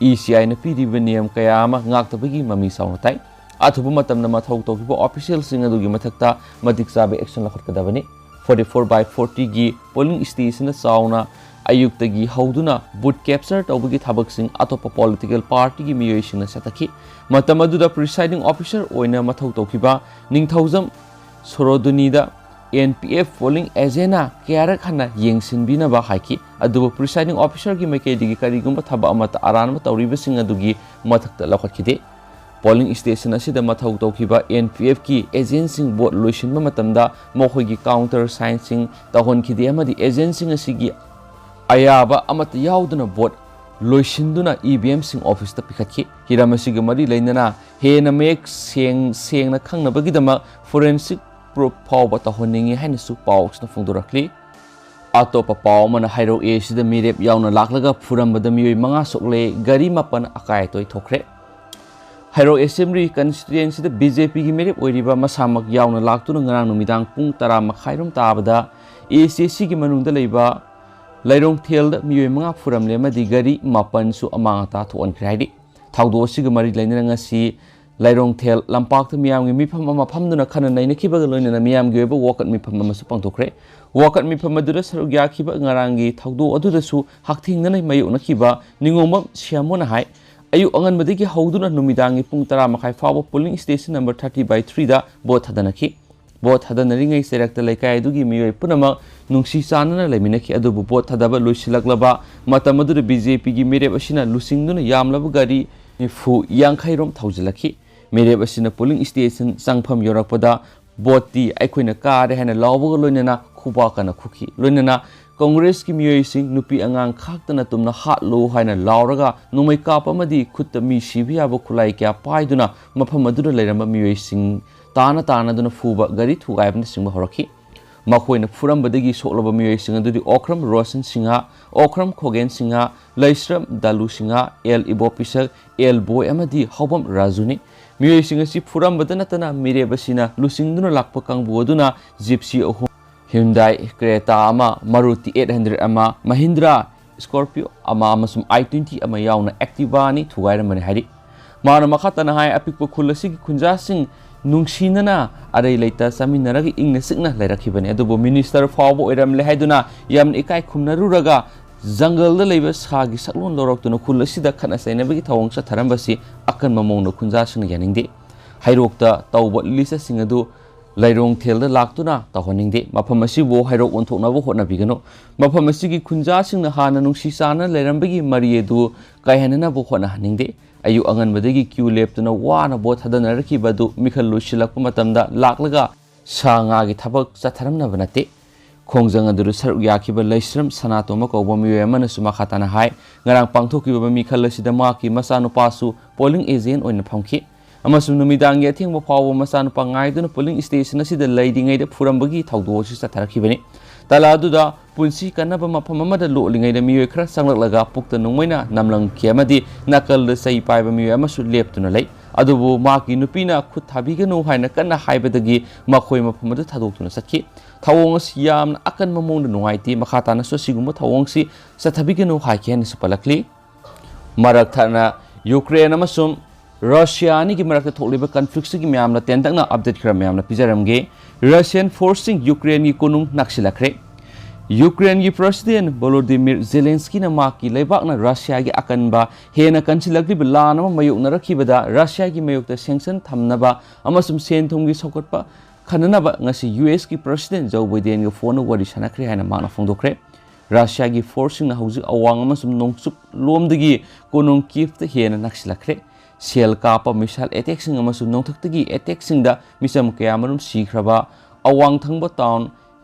ꯏ ꯁꯤ ꯑꯥꯏꯅ ꯄꯤꯔꯤꯕ ꯅꯤꯌꯝ ꯀꯌꯥ ꯑꯃ ꯉꯥꯛꯇꯕꯒꯤ ꯃꯃꯤ ꯆꯥꯎꯅ ꯇꯥꯏ꯫ ꯑꯊꯨꯕ ꯃꯇꯝꯗ ꯃꯊꯧ ꯇꯧꯈꯤꯕ ꯑꯣꯐꯤꯁꯤꯌꯦꯜꯁꯤꯡ ꯑꯗꯨꯒꯤ ꯃꯊꯛꯇ ꯃꯇꯤꯛ ꯆꯥꯕ ꯑꯦꯛꯁꯟ ꯂꯧꯈꯠꯀꯗꯕꯅꯤ꯫ Forty four by forty ꯒꯤ ꯄꯣꯂꯤꯡ ꯁ꯭ꯇꯦꯁꯟꯗ ꯆꯥꯎꯅ ꯑꯌꯨꯛꯇꯒꯤ ꯍꯧꯗꯨꯅ ꯕꯨꯠ ꯀꯦꯞꯆꯔ ꯇꯧꯕꯒꯤ ꯊꯕꯛꯁꯤꯡ ꯑꯇꯣꯞꯄ ꯄꯣꯂꯤꯇꯤꯀꯦꯜ ꯄꯥꯔꯇꯤꯒꯤ ꯃꯤꯑꯣꯏꯁꯤꯡꯅ ꯆꯠꯊꯈꯤ꯫ ꯃꯇꯝ ꯑꯗꯨꯗ ꯄ꯭ꯔꯤꯁꯥꯏꯗꯤꯡ ꯑꯣꯐꯤꯁꯔ ꯑꯣꯏꯅ ꯃꯊꯧ ꯇꯧꯈꯤꯕ ꯅꯤꯡꯊꯧꯖꯝ ꯁꯣꯔꯣꯗꯨꯅꯤꯗ ꯑꯦꯟ ꯄꯤ ꯑꯦꯐ ꯄꯣꯂꯤꯡ ꯑꯦꯖꯦꯟꯅ ꯀꯌꯥꯔꯛ ꯍꯟꯅ ꯌꯦꯡꯁꯤꯟꯕꯤꯅꯕ ꯍꯥꯏꯈꯤ, ꯑꯗꯨꯕꯨ ꯄ꯭ꯔꯤꯁꯥꯏꯗꯤꯡ ꯑꯣꯐꯤꯁꯔꯒꯤ ꯃꯥꯏꯀꯩꯗꯒꯤ ꯀꯔꯤꯒꯨꯝꯕ ꯊꯕꯛ ꯑꯃꯠꯇ ꯑꯔꯥꯟꯕ ꯇꯧꯔꯤꯕꯁꯤꯡ ꯑꯗꯨꯒꯤ ꯃꯊꯛꯇ ꯂꯧꯈꯠꯈꯤꯗꯦ꯫ ꯄꯣꯂꯤꯡ ꯁ꯭ꯇꯦꯁꯟ ꯑꯁꯤꯗ ꯃꯊꯧ ꯇꯧꯈꯤꯕ ꯑꯦꯟ ꯄꯤ ꯑꯦꯐꯀꯤ ꯑꯦꯖꯦꯟꯁꯤꯡ ꯚꯣꯠ ꯂꯣꯏꯁꯤꯟꯕ ꯃꯇꯝꯗ ꯃꯈꯣꯏꯒꯤ ꯀꯥꯎꯟꯇꯔ ꯁꯥꯏꯟꯁꯤꯡ ꯇꯧꯍꯟꯈꯤꯗꯦ ꯑꯃꯗꯤ ꯑꯦꯖꯦꯟꯁꯤꯡ ꯑꯁꯤꯒꯤ ꯑꯌꯥꯕ ꯑꯃꯠꯇ ꯌꯥꯎꯗꯅ ꯚꯣꯠ ꯂꯣꯏꯁꯤꯟꯗꯨꯅ ꯏ ꯚꯤ ꯑꯦꯝꯁꯤꯡ ꯑꯣꯐꯤꯁꯇ ꯄꯤꯈꯠꯈꯤ꯫ ꯍꯤꯔꯝ ꯑꯁꯤꯒ ꯃꯔꯤ ꯂꯩꯅꯅ ꯍꯦꯟꯅ ꯃꯌꯦꯛ ꯁꯦꯡ-, ꯁꯦꯡꯅ ꯈꯪꯅꯕꯒꯤꯗꯃꯛ ꯐꯣꯔꯦꯟꯁꯤꯛ ꯄ꯭ꯔꯨꯐ ꯐꯥꯎꯕ ꯇꯧꯍꯟꯅꯤꯡꯏ ꯍꯥꯏꯅꯁꯨ ꯄꯥꯎ ꯑꯁꯤꯅ ꯐꯣꯡꯗꯣꯔꯛꯂꯤ꯫ ꯑꯇꯣꯞꯄ ꯄꯥꯎ ꯑꯃꯅ ꯍꯩꯔꯧ ꯑꯦ ꯁꯤꯗ ꯃꯤꯔꯦꯞ ꯌꯥꯎꯅ ꯂꯥꯛꯂꯒ ꯐꯨꯔꯝꯕꯗ ꯃꯤꯑꯣꯏ ꯃꯉꯥ ꯁꯣꯛꯂꯦ, ꯒꯥꯔꯤ ꯃꯥꯄꯟ ꯑꯀꯥꯏ ꯑꯇꯣꯏ ꯊꯣꯛꯈ꯭ꯔꯦ꯫ ꯍꯩꯔꯧ ꯑꯦꯁꯦꯝꯕ꯭ꯂꯤ ꯀꯟꯁꯇꯤꯇ꯭ꯋꯦꯟꯁꯤꯗ ꯕꯤ ꯖꯦ ꯄꯤꯒꯤ ꯃꯤꯔꯦꯞ ꯑꯣꯏꯔꯤꯕ ꯃꯁꯥꯃꯛ ꯌꯥꯎꯅ ꯂꯥꯛꯇꯨꯅ ꯉꯔꯥꯡ ꯅꯨꯃꯤꯗꯥꯡ ꯄꯨꯡ ꯇꯔꯥ ꯃꯈꯥꯏꯔꯣꯝ ꯇꯥꯕꯗ ꯑꯦ ꯁꯤ ꯑꯦ ꯁꯤꯒꯤ ꯃꯅꯨꯡꯗ ꯂꯩꯕ ꯂꯩꯔꯣꯡꯊꯦꯜꯗ ꯃꯤꯑꯣꯏ ꯃꯉꯥ ꯐꯨꯔꯝꯂꯦ ꯑꯃꯗꯤ ꯒꯥꯔꯤ ꯃꯥꯄꯟꯁꯨ ꯑꯃꯥꯡ ꯑꯇꯥ ꯊꯣꯛꯍꯟꯈ꯭ꯔꯦ ꯍꯥꯏꯔꯤ꯫ ꯊꯧꯗꯣꯛ ꯑꯁꯤꯒ ꯃꯔꯤ ꯂꯩꯅꯅ ꯉꯁꯤ ꯂꯩꯔꯣꯡꯊꯦꯜ ꯂꯝꯄꯥꯛꯇ ꯃꯤꯌꯥꯝꯒꯤ ꯃꯤꯐꯝ ꯑꯃ ꯐꯝꯗꯨꯅ ꯈꯟꯅ ꯅꯩꯅꯈꯤꯕꯒ ꯂꯣꯏꯅꯅ ꯃꯤꯌꯥꯝꯒꯤ ꯑꯣꯏꯕ ꯋꯥꯀꯠ ꯃꯤꯐꯝ ꯑꯃꯁꯨ ꯄꯥꯡꯊꯣꯛꯈ꯭ꯔꯦ꯫ ꯋꯥꯀꯠ ꯃꯤꯐꯝ ꯑꯗꯨꯗ ꯁꯔꯨꯛ ꯌꯥꯈꯤꯕ ꯉꯔꯥꯡꯒꯤ ꯊꯧꯗꯣꯛ ꯑꯗꯨꯗꯁꯨ ꯍꯛꯊꯦꯡꯅꯅ ꯃꯥꯌꯣꯛꯅꯈꯤꯕ ꯅꯤꯉꯣꯝꯕꯝ ꯁꯤꯌꯥꯃꯣꯅ ꯍꯥꯏ, ꯑꯌꯨꯛ ꯑꯉꯟꯕꯗꯒꯤ ꯍꯧꯗꯨꯅ ꯅꯨꯃꯤꯗꯥꯡꯒꯤ ꯄꯨꯡ ꯇꯔꯥ ꯃꯈꯥꯏ ꯐꯥꯎꯕ polling station number thirty by three ꯗ ꯚꯣꯠ ꯊꯥꯗꯅꯈꯤ꯫ ꯚꯣꯠ ꯊꯥꯗꯅꯔꯤꯉꯩ ꯆꯩꯔꯛꯇ ꯂꯩꯀꯥꯏ ꯑꯗꯨꯒꯤ ꯃꯤꯑꯣꯏ ꯄꯨꯝꯅꯃꯛ ꯅꯨꯡꯁꯤ ꯆꯥꯟꯅꯅ ꯂꯩꯃꯤꯟꯅꯈꯤ, ꯑꯗꯨꯕꯨ ꯚꯣꯠ ꯊꯥꯗꯕ ꯂꯣꯏꯁꯤꯜꯂꯛꯂꯕ ꯃꯇꯝ ꯑꯗꯨꯗ BJPꯒꯤ ꯃꯤꯔꯦꯞ ꯑꯁꯤꯅ ꯂꯨꯆꯤꯡꯗꯨꯅ ꯌꯥꯝꯂꯕ ꯒꯥꯔꯤ ꯅꯤꯐꯨ ꯌꯥꯡꯈꯩ ꯔꯣꯝ ꯊꯧꯖꯤꯜꯂꯛꯈꯤ꯫ ꯃꯤꯔꯦꯞ ꯑꯁꯤꯅ polling station ꯆꯪꯐꯝ ꯌꯧꯔꯛꯄꯗ ꯚꯣꯠꯇꯤ ꯑꯩꯈꯣꯏꯅ ꯀꯥꯔꯦ ꯍꯥꯏꯅ ꯂꯥꯎꯕꯒ ꯂꯣꯏꯅꯅ ꯈꯨꯕꯥꯛ ꯀꯟꯅ ꯈꯨꯈꯤ꯫ ꯂꯣꯏꯅꯅ ꯀꯪꯒ꯭ꯔꯦꯁꯀꯤ ꯃꯤꯑꯣꯏꯁꯤꯡ ꯅꯨꯄꯤ ꯑꯉꯥꯡ ꯈꯥꯛꯇꯅ ꯇꯨꯝꯅ ꯍꯥꯠꯂꯨ ꯍꯥꯏꯅ ꯂꯥꯎꯔꯒ ꯅꯣꯡꯃꯩ ꯀꯥꯞꯄ ꯑꯃꯗꯤ ꯈꯨꯠꯇ ꯃꯤ ꯁꯤꯕ ꯌꯥꯕ ꯈꯨꯠꯂꯥꯏ ꯀꯌꯥ ꯄꯥꯏꯗꯨꯅ ꯃꯐꯝ ꯑꯗꯨꯗ ꯂꯩꯔꯝꯕ ꯃꯤꯑꯣꯏꯁꯤꯡ ꯇꯥꯅ ꯇꯥꯅꯗꯨꯅ ꯐꯨꯕ, ꯒꯥꯔꯤ ꯊꯨꯒꯥꯏꯕꯅꯆꯤꯡꯕ ꯍꯧꯔꯛꯈꯤ꯫ ꯃꯈꯣꯏꯅ ꯐꯨꯔꯝꯕꯗꯒꯤ ꯁꯣꯛꯂꯕ ꯃꯤꯑꯣꯏꯁꯤꯡ ꯑꯗꯨꯗꯤ ꯑꯣꯀ꯭ꯔꯝ ꯔꯣꯁꯟ ꯁꯤꯡꯍ, ꯑꯣꯀ꯭ꯔꯝ ꯈꯣꯒꯦꯟ ꯁꯤꯡꯍ, ꯂꯩꯁ꯭ꯔꯝ ꯗꯥꯂꯨ ꯁꯤꯡꯍ, ꯑꯦꯜ ꯏꯕꯣꯄꯤꯁꯛ, ꯑꯦꯜ ꯕꯣꯏ ꯑꯃꯗꯤ ꯍꯧꯕꯝ ꯔꯥꯖꯨꯅꯤ꯫ ꯃꯤꯑꯣꯏꯁꯤꯡ ꯑꯁꯤ ꯐꯨꯔꯝꯕꯗ ꯅꯠꯇꯅ ꯃꯤꯔꯦꯞ ꯑꯁꯤꯅ ꯂꯨꯆꯤꯡꯗꯨꯅ ꯂꯥꯛꯄ ꯀꯥꯡꯕꯨ ꯑꯗꯨꯅ ꯖꯤꯞꯁꯤ ꯑꯍꯨꯝ, Hyundai Creta ꯑꯃ, Maruti eight hundred ꯑꯃ, Mahindra Scorpio ꯑꯃ ꯑꯃꯁꯨꯡ i twenty ꯑꯃ ꯌꯥꯎꯅ Activa ꯑꯅꯤ ꯊꯨꯒꯥꯏꯔꯝꯕꯅꯤ ꯍꯥꯏꯔꯤ꯫ ꯃꯥꯅ ꯃꯈꯥ ꯇꯥꯅ ꯍꯥꯏ, ꯑꯄꯤꯛꯄ ꯈꯨꯜ ꯑꯁꯤꯒꯤ ꯈꯨꯟꯖꯥꯁꯤꯡ ꯅꯨꯡꯁꯤꯅꯅ ꯑꯔꯩ ꯂꯩꯇ ꯆꯥꯃꯤꯟꯅꯔꯒ ꯏꯪꯅ ꯆꯤꯛꯅ ꯂꯩꯔꯛꯈꯤꯕꯅꯤ, ꯑꯗꯨꯕꯨ ꯃꯤꯅꯤꯁꯇꯔ ꯐꯥꯎꯕ ꯑꯣꯏꯔꯝꯂꯦ ꯍꯥꯏꯗꯨꯅ ꯌꯥꯝꯅ ꯏꯀꯥꯏ ꯈꯨꯝꯅꯔꯨꯔꯒ ꯖꯪꯒꯜꯗ ꯂꯩꯕ ꯁꯥꯒꯤ ꯁꯛꯂꯣꯟ ꯂꯧꯔꯛꯇꯨꯅ ꯈꯨꯜ ꯑꯁꯤꯗ ꯈꯠꯅ ꯆꯩꯅꯕꯒꯤ ꯊꯧꯑꯣꯡ ꯆꯠꯊꯔꯝꯕꯁꯤ ꯑꯀꯟꯕ ꯃꯑꯣꯡꯗ ꯈꯨꯟꯖꯥꯁꯤꯡꯅ ꯌꯥꯅꯤꯡꯗꯦ꯫ ꯍꯩꯔꯣꯛꯇ ꯇꯧꯕ ꯂꯤꯆꯠꯁꯤꯡ ꯑꯗꯨ ꯂꯩꯔꯣꯡꯊꯦꯜꯗ ꯂꯥꯛꯇꯨꯅ ꯇꯧꯍꯟꯅꯤꯡꯗꯦ꯫ ꯃꯐꯝ ꯑꯁꯤꯕꯨ ꯍꯩꯔꯣꯛ ꯑꯣꯟꯊꯣꯛꯅꯕ ꯍꯣꯠꯅꯕꯤꯒꯅꯨ꯫ ꯃꯐꯝ ꯑꯁꯤꯒꯤ ꯈꯨꯟꯖꯥꯁꯤꯡꯅ ꯍꯥꯟꯅ ꯅꯨꯡꯁꯤ ꯆꯥꯟꯅ ꯂꯩꯔꯝꯕꯒꯤ ꯃꯔꯤ ꯑꯗꯨ ꯀꯥꯏꯍꯟꯅꯅꯕ ꯍꯣꯠꯅꯍꯟꯅꯤꯡꯗꯦ꯫ ꯑꯌꯨꯛ ꯑꯉꯟꯕꯗꯒꯤ ꯀ꯭ꯌꯨ ꯂꯦꯞꯇꯨꯅ ꯋꯥꯅ ꯚꯣꯠ ꯊꯥꯗꯅꯔꯛꯈꯤꯕ ꯑꯗꯨ ꯃꯤꯈꯜ ꯂꯣꯏꯁꯤꯜꯂꯛꯄ ꯃꯇꯝꯗ ꯂꯥꯛꯂꯒ ꯁꯥ ꯉꯥꯒꯤ ꯊꯕꯛ ꯆꯠꯊꯔꯝꯅꯕ ꯅꯠꯇꯦ꯫ ꯈꯣꯡꯖꯪ ꯑꯗꯨꯗ ꯁꯔꯨꯛ ꯌꯥꯈꯤꯕ ꯂꯩꯁ꯭ꯔꯝ ꯁꯅꯥꯇꯣꯝꯕ ꯀꯧꯕ ꯃꯤꯑꯣꯏ ꯑꯃꯅꯁꯨ ꯃꯈꯥ ꯇꯥꯅ ꯍꯥꯏ, ꯉꯔꯥꯡ ꯄꯥꯡꯊꯣꯛꯈꯤꯕ ꯃꯤꯈꯜ ꯑꯁꯤꯗ ꯃꯍꯥꯛꯀꯤ ꯃꯆꯥꯅꯨꯄꯥꯁꯨ polling agent ꯑꯣꯏꯅ ꯐꯝꯈꯤ ꯑꯃꯁꯨꯡ ꯅꯨꯃꯤꯗꯥꯡꯒꯤ ꯑꯊꯦꯡꯕ ꯐꯥꯎꯕ ꯃꯆꯥꯅꯨꯄꯥ ꯉꯥꯏꯗꯨꯅ polling station ꯑꯁꯤꯗ ꯂꯩꯔꯤꯉꯩꯗ ꯐꯨꯔꯝꯕꯒꯤ ꯊꯧꯗꯣꯛ ꯑꯁꯤ ꯆꯠꯊꯔꯛꯈꯤꯕꯅꯤ꯫ ꯇꯥꯂꯥ ꯑꯗꯨꯗ ꯄꯨꯟꯁꯤ ꯀꯟꯅꯕ ꯃꯐꯝ ꯑꯃꯗ ꯂꯣꯠꯂꯤꯉꯩꯗ ꯃꯤꯑꯣꯏ ꯈꯔ ꯆꯪꯂꯛꯂꯒ ꯄꯨꯛꯇ ꯅꯣꯡꯃꯩꯅ ꯅꯝꯂꯝꯈꯤ ꯑꯃꯗꯤ ꯅꯥꯀꯜꯗ ꯆꯩ ꯄꯥꯏꯕ ꯃꯤꯑꯣꯏ ꯑꯃꯁꯨ ꯂꯦꯞꯇꯨꯅ ꯂꯩ꯫ ꯑꯗꯨꯕꯨ ꯃꯍꯥꯛꯀꯤ ꯅꯨꯄꯤꯅ ꯈꯨꯠ ꯊꯥꯕꯤꯒꯅꯨ ꯍꯥꯏꯅ ꯀꯟꯅ ꯍꯥꯏꯕꯗꯒꯤ ꯃꯈꯣꯏ ꯃꯐꯝ ꯑꯗꯨ ꯊꯥꯗꯣꯛꯇꯨꯅ ꯆꯠꯈꯤ꯫ ꯊꯧꯑꯣꯡ ꯑꯁꯤ ꯌꯥꯝꯅ ꯑꯀꯟꯕ ꯃꯑꯣꯡꯗ ꯅꯨꯡꯉꯥꯏꯇꯦ, ꯃꯈꯥ ꯇꯥꯅꯁꯨ ꯑꯁꯤꯒꯨꯝꯕ ꯊꯧꯑꯣꯡꯁꯤ ꯆꯠꯊꯕꯤꯒꯅꯨ ꯍꯥꯏꯈꯤ ꯍꯥꯏꯅꯁꯨ ꯄꯜꯂꯛꯂꯤ꯫ ꯃꯔꯛ ꯊꯠꯅ ꯌꯨꯀ꯭ꯔꯦꯟ ꯑꯃꯁꯨꯡ ꯔꯁꯤꯌꯥ ꯑꯅꯤꯒꯤ ꯃꯔꯛꯇ ꯊꯣꯛꯂꯤꯕ ꯀꯟꯐ꯭ꯂꯤꯛꯁꯤꯒꯤ ꯃꯌꯥꯝꯅ ꯇꯦꯟꯇꯛꯅ ꯑꯞꯗꯦꯠ ꯈꯔ ꯃꯌꯥꯝꯅ ꯄꯤꯖꯔꯝꯒꯦ꯫ ꯔꯁꯤꯌꯟ ꯐꯣꯔꯁꯁꯤꯡ ꯌꯨꯀ꯭ꯔꯦꯟꯒꯤ ꯀꯣꯅꯨꯡ ꯅꯛꯁꯤꯜꯂꯛꯈ꯭ꯔꯦ꯫ ꯌꯨꯀ꯭ꯔꯦꯟꯒꯤ ꯄ꯭ꯔꯁꯤꯗꯦꯟ ꯚꯣꯂꯣꯗꯤꯃꯤꯔ ꯖꯦꯂꯦꯟꯁꯀꯤꯅ ꯃꯍꯥꯛꯀꯤ ꯂꯩꯕꯥꯛꯅ ꯔꯁꯤꯌꯥꯒꯤ ꯑꯀꯟꯕ ꯍꯦꯟꯅ ꯀꯟꯁꯤꯜꯂꯛꯂꯤꯕ ꯂꯥꯟ ꯑꯃ ꯃꯥꯌꯣꯛꯅꯔꯛꯈꯤꯕꯗ ꯔꯁꯤꯌꯥꯒꯤ ꯃꯥꯌꯣꯛꯇ ꯁꯦꯡꯁꯟ ꯊꯝꯅꯕ ꯑꯃꯁꯨꯡ ꯁꯦꯟ ꯊꯨꯝꯒꯤ ꯁꯧꯒꯠꯄ ꯈꯟꯅꯅꯕ ꯉꯁꯤ ꯌꯨ ꯑꯦꯁꯀꯤ ꯄ꯭ꯔꯁꯤꯗꯦꯟ ꯖꯣ ꯕꯥꯏꯗꯦꯟꯒ ꯐꯣꯟꯗ ꯋꯥꯔꯤ ꯁꯥꯟꯅꯈ꯭ꯔꯦ ꯍꯥꯏꯅ ꯃꯍꯥꯛꯅ ꯐꯣꯡꯗꯣꯛꯈ꯭ꯔꯦ꯫ ꯔꯁꯤꯌꯥꯒꯤ ꯐꯣꯔꯁꯁꯤꯡꯅ ꯍꯧꯖꯤꯛ ꯑꯋꯥꯡ ꯑꯃꯁꯨꯡ ꯅꯣꯡꯆꯨꯞ ꯂꯣꯝꯗꯒꯤ ꯀꯣꯅꯨꯡ ꯀꯤꯐꯇ ꯍꯦꯟꯅ ꯅꯛꯁꯤꯜꯂꯛꯈ꯭ꯔꯦ꯫ ꯁꯦꯜ ꯀꯥꯞꯄ ꯃꯤꯁꯥꯏꯜ ꯑꯦꯇꯦꯛꯁꯤꯡ ꯑꯃꯁꯨꯡ ꯅꯣꯡꯊꯛꯇꯒꯤ ꯑꯦꯇꯦꯛꯁꯤꯡꯗ ꯃꯤꯆꯝ ꯀꯌꯥꯃꯔꯨꯝ ꯁꯤꯈ꯭ꯔꯕ ꯑꯋꯥꯡ ꯊꯪꯕ ꯇꯥꯎꯟ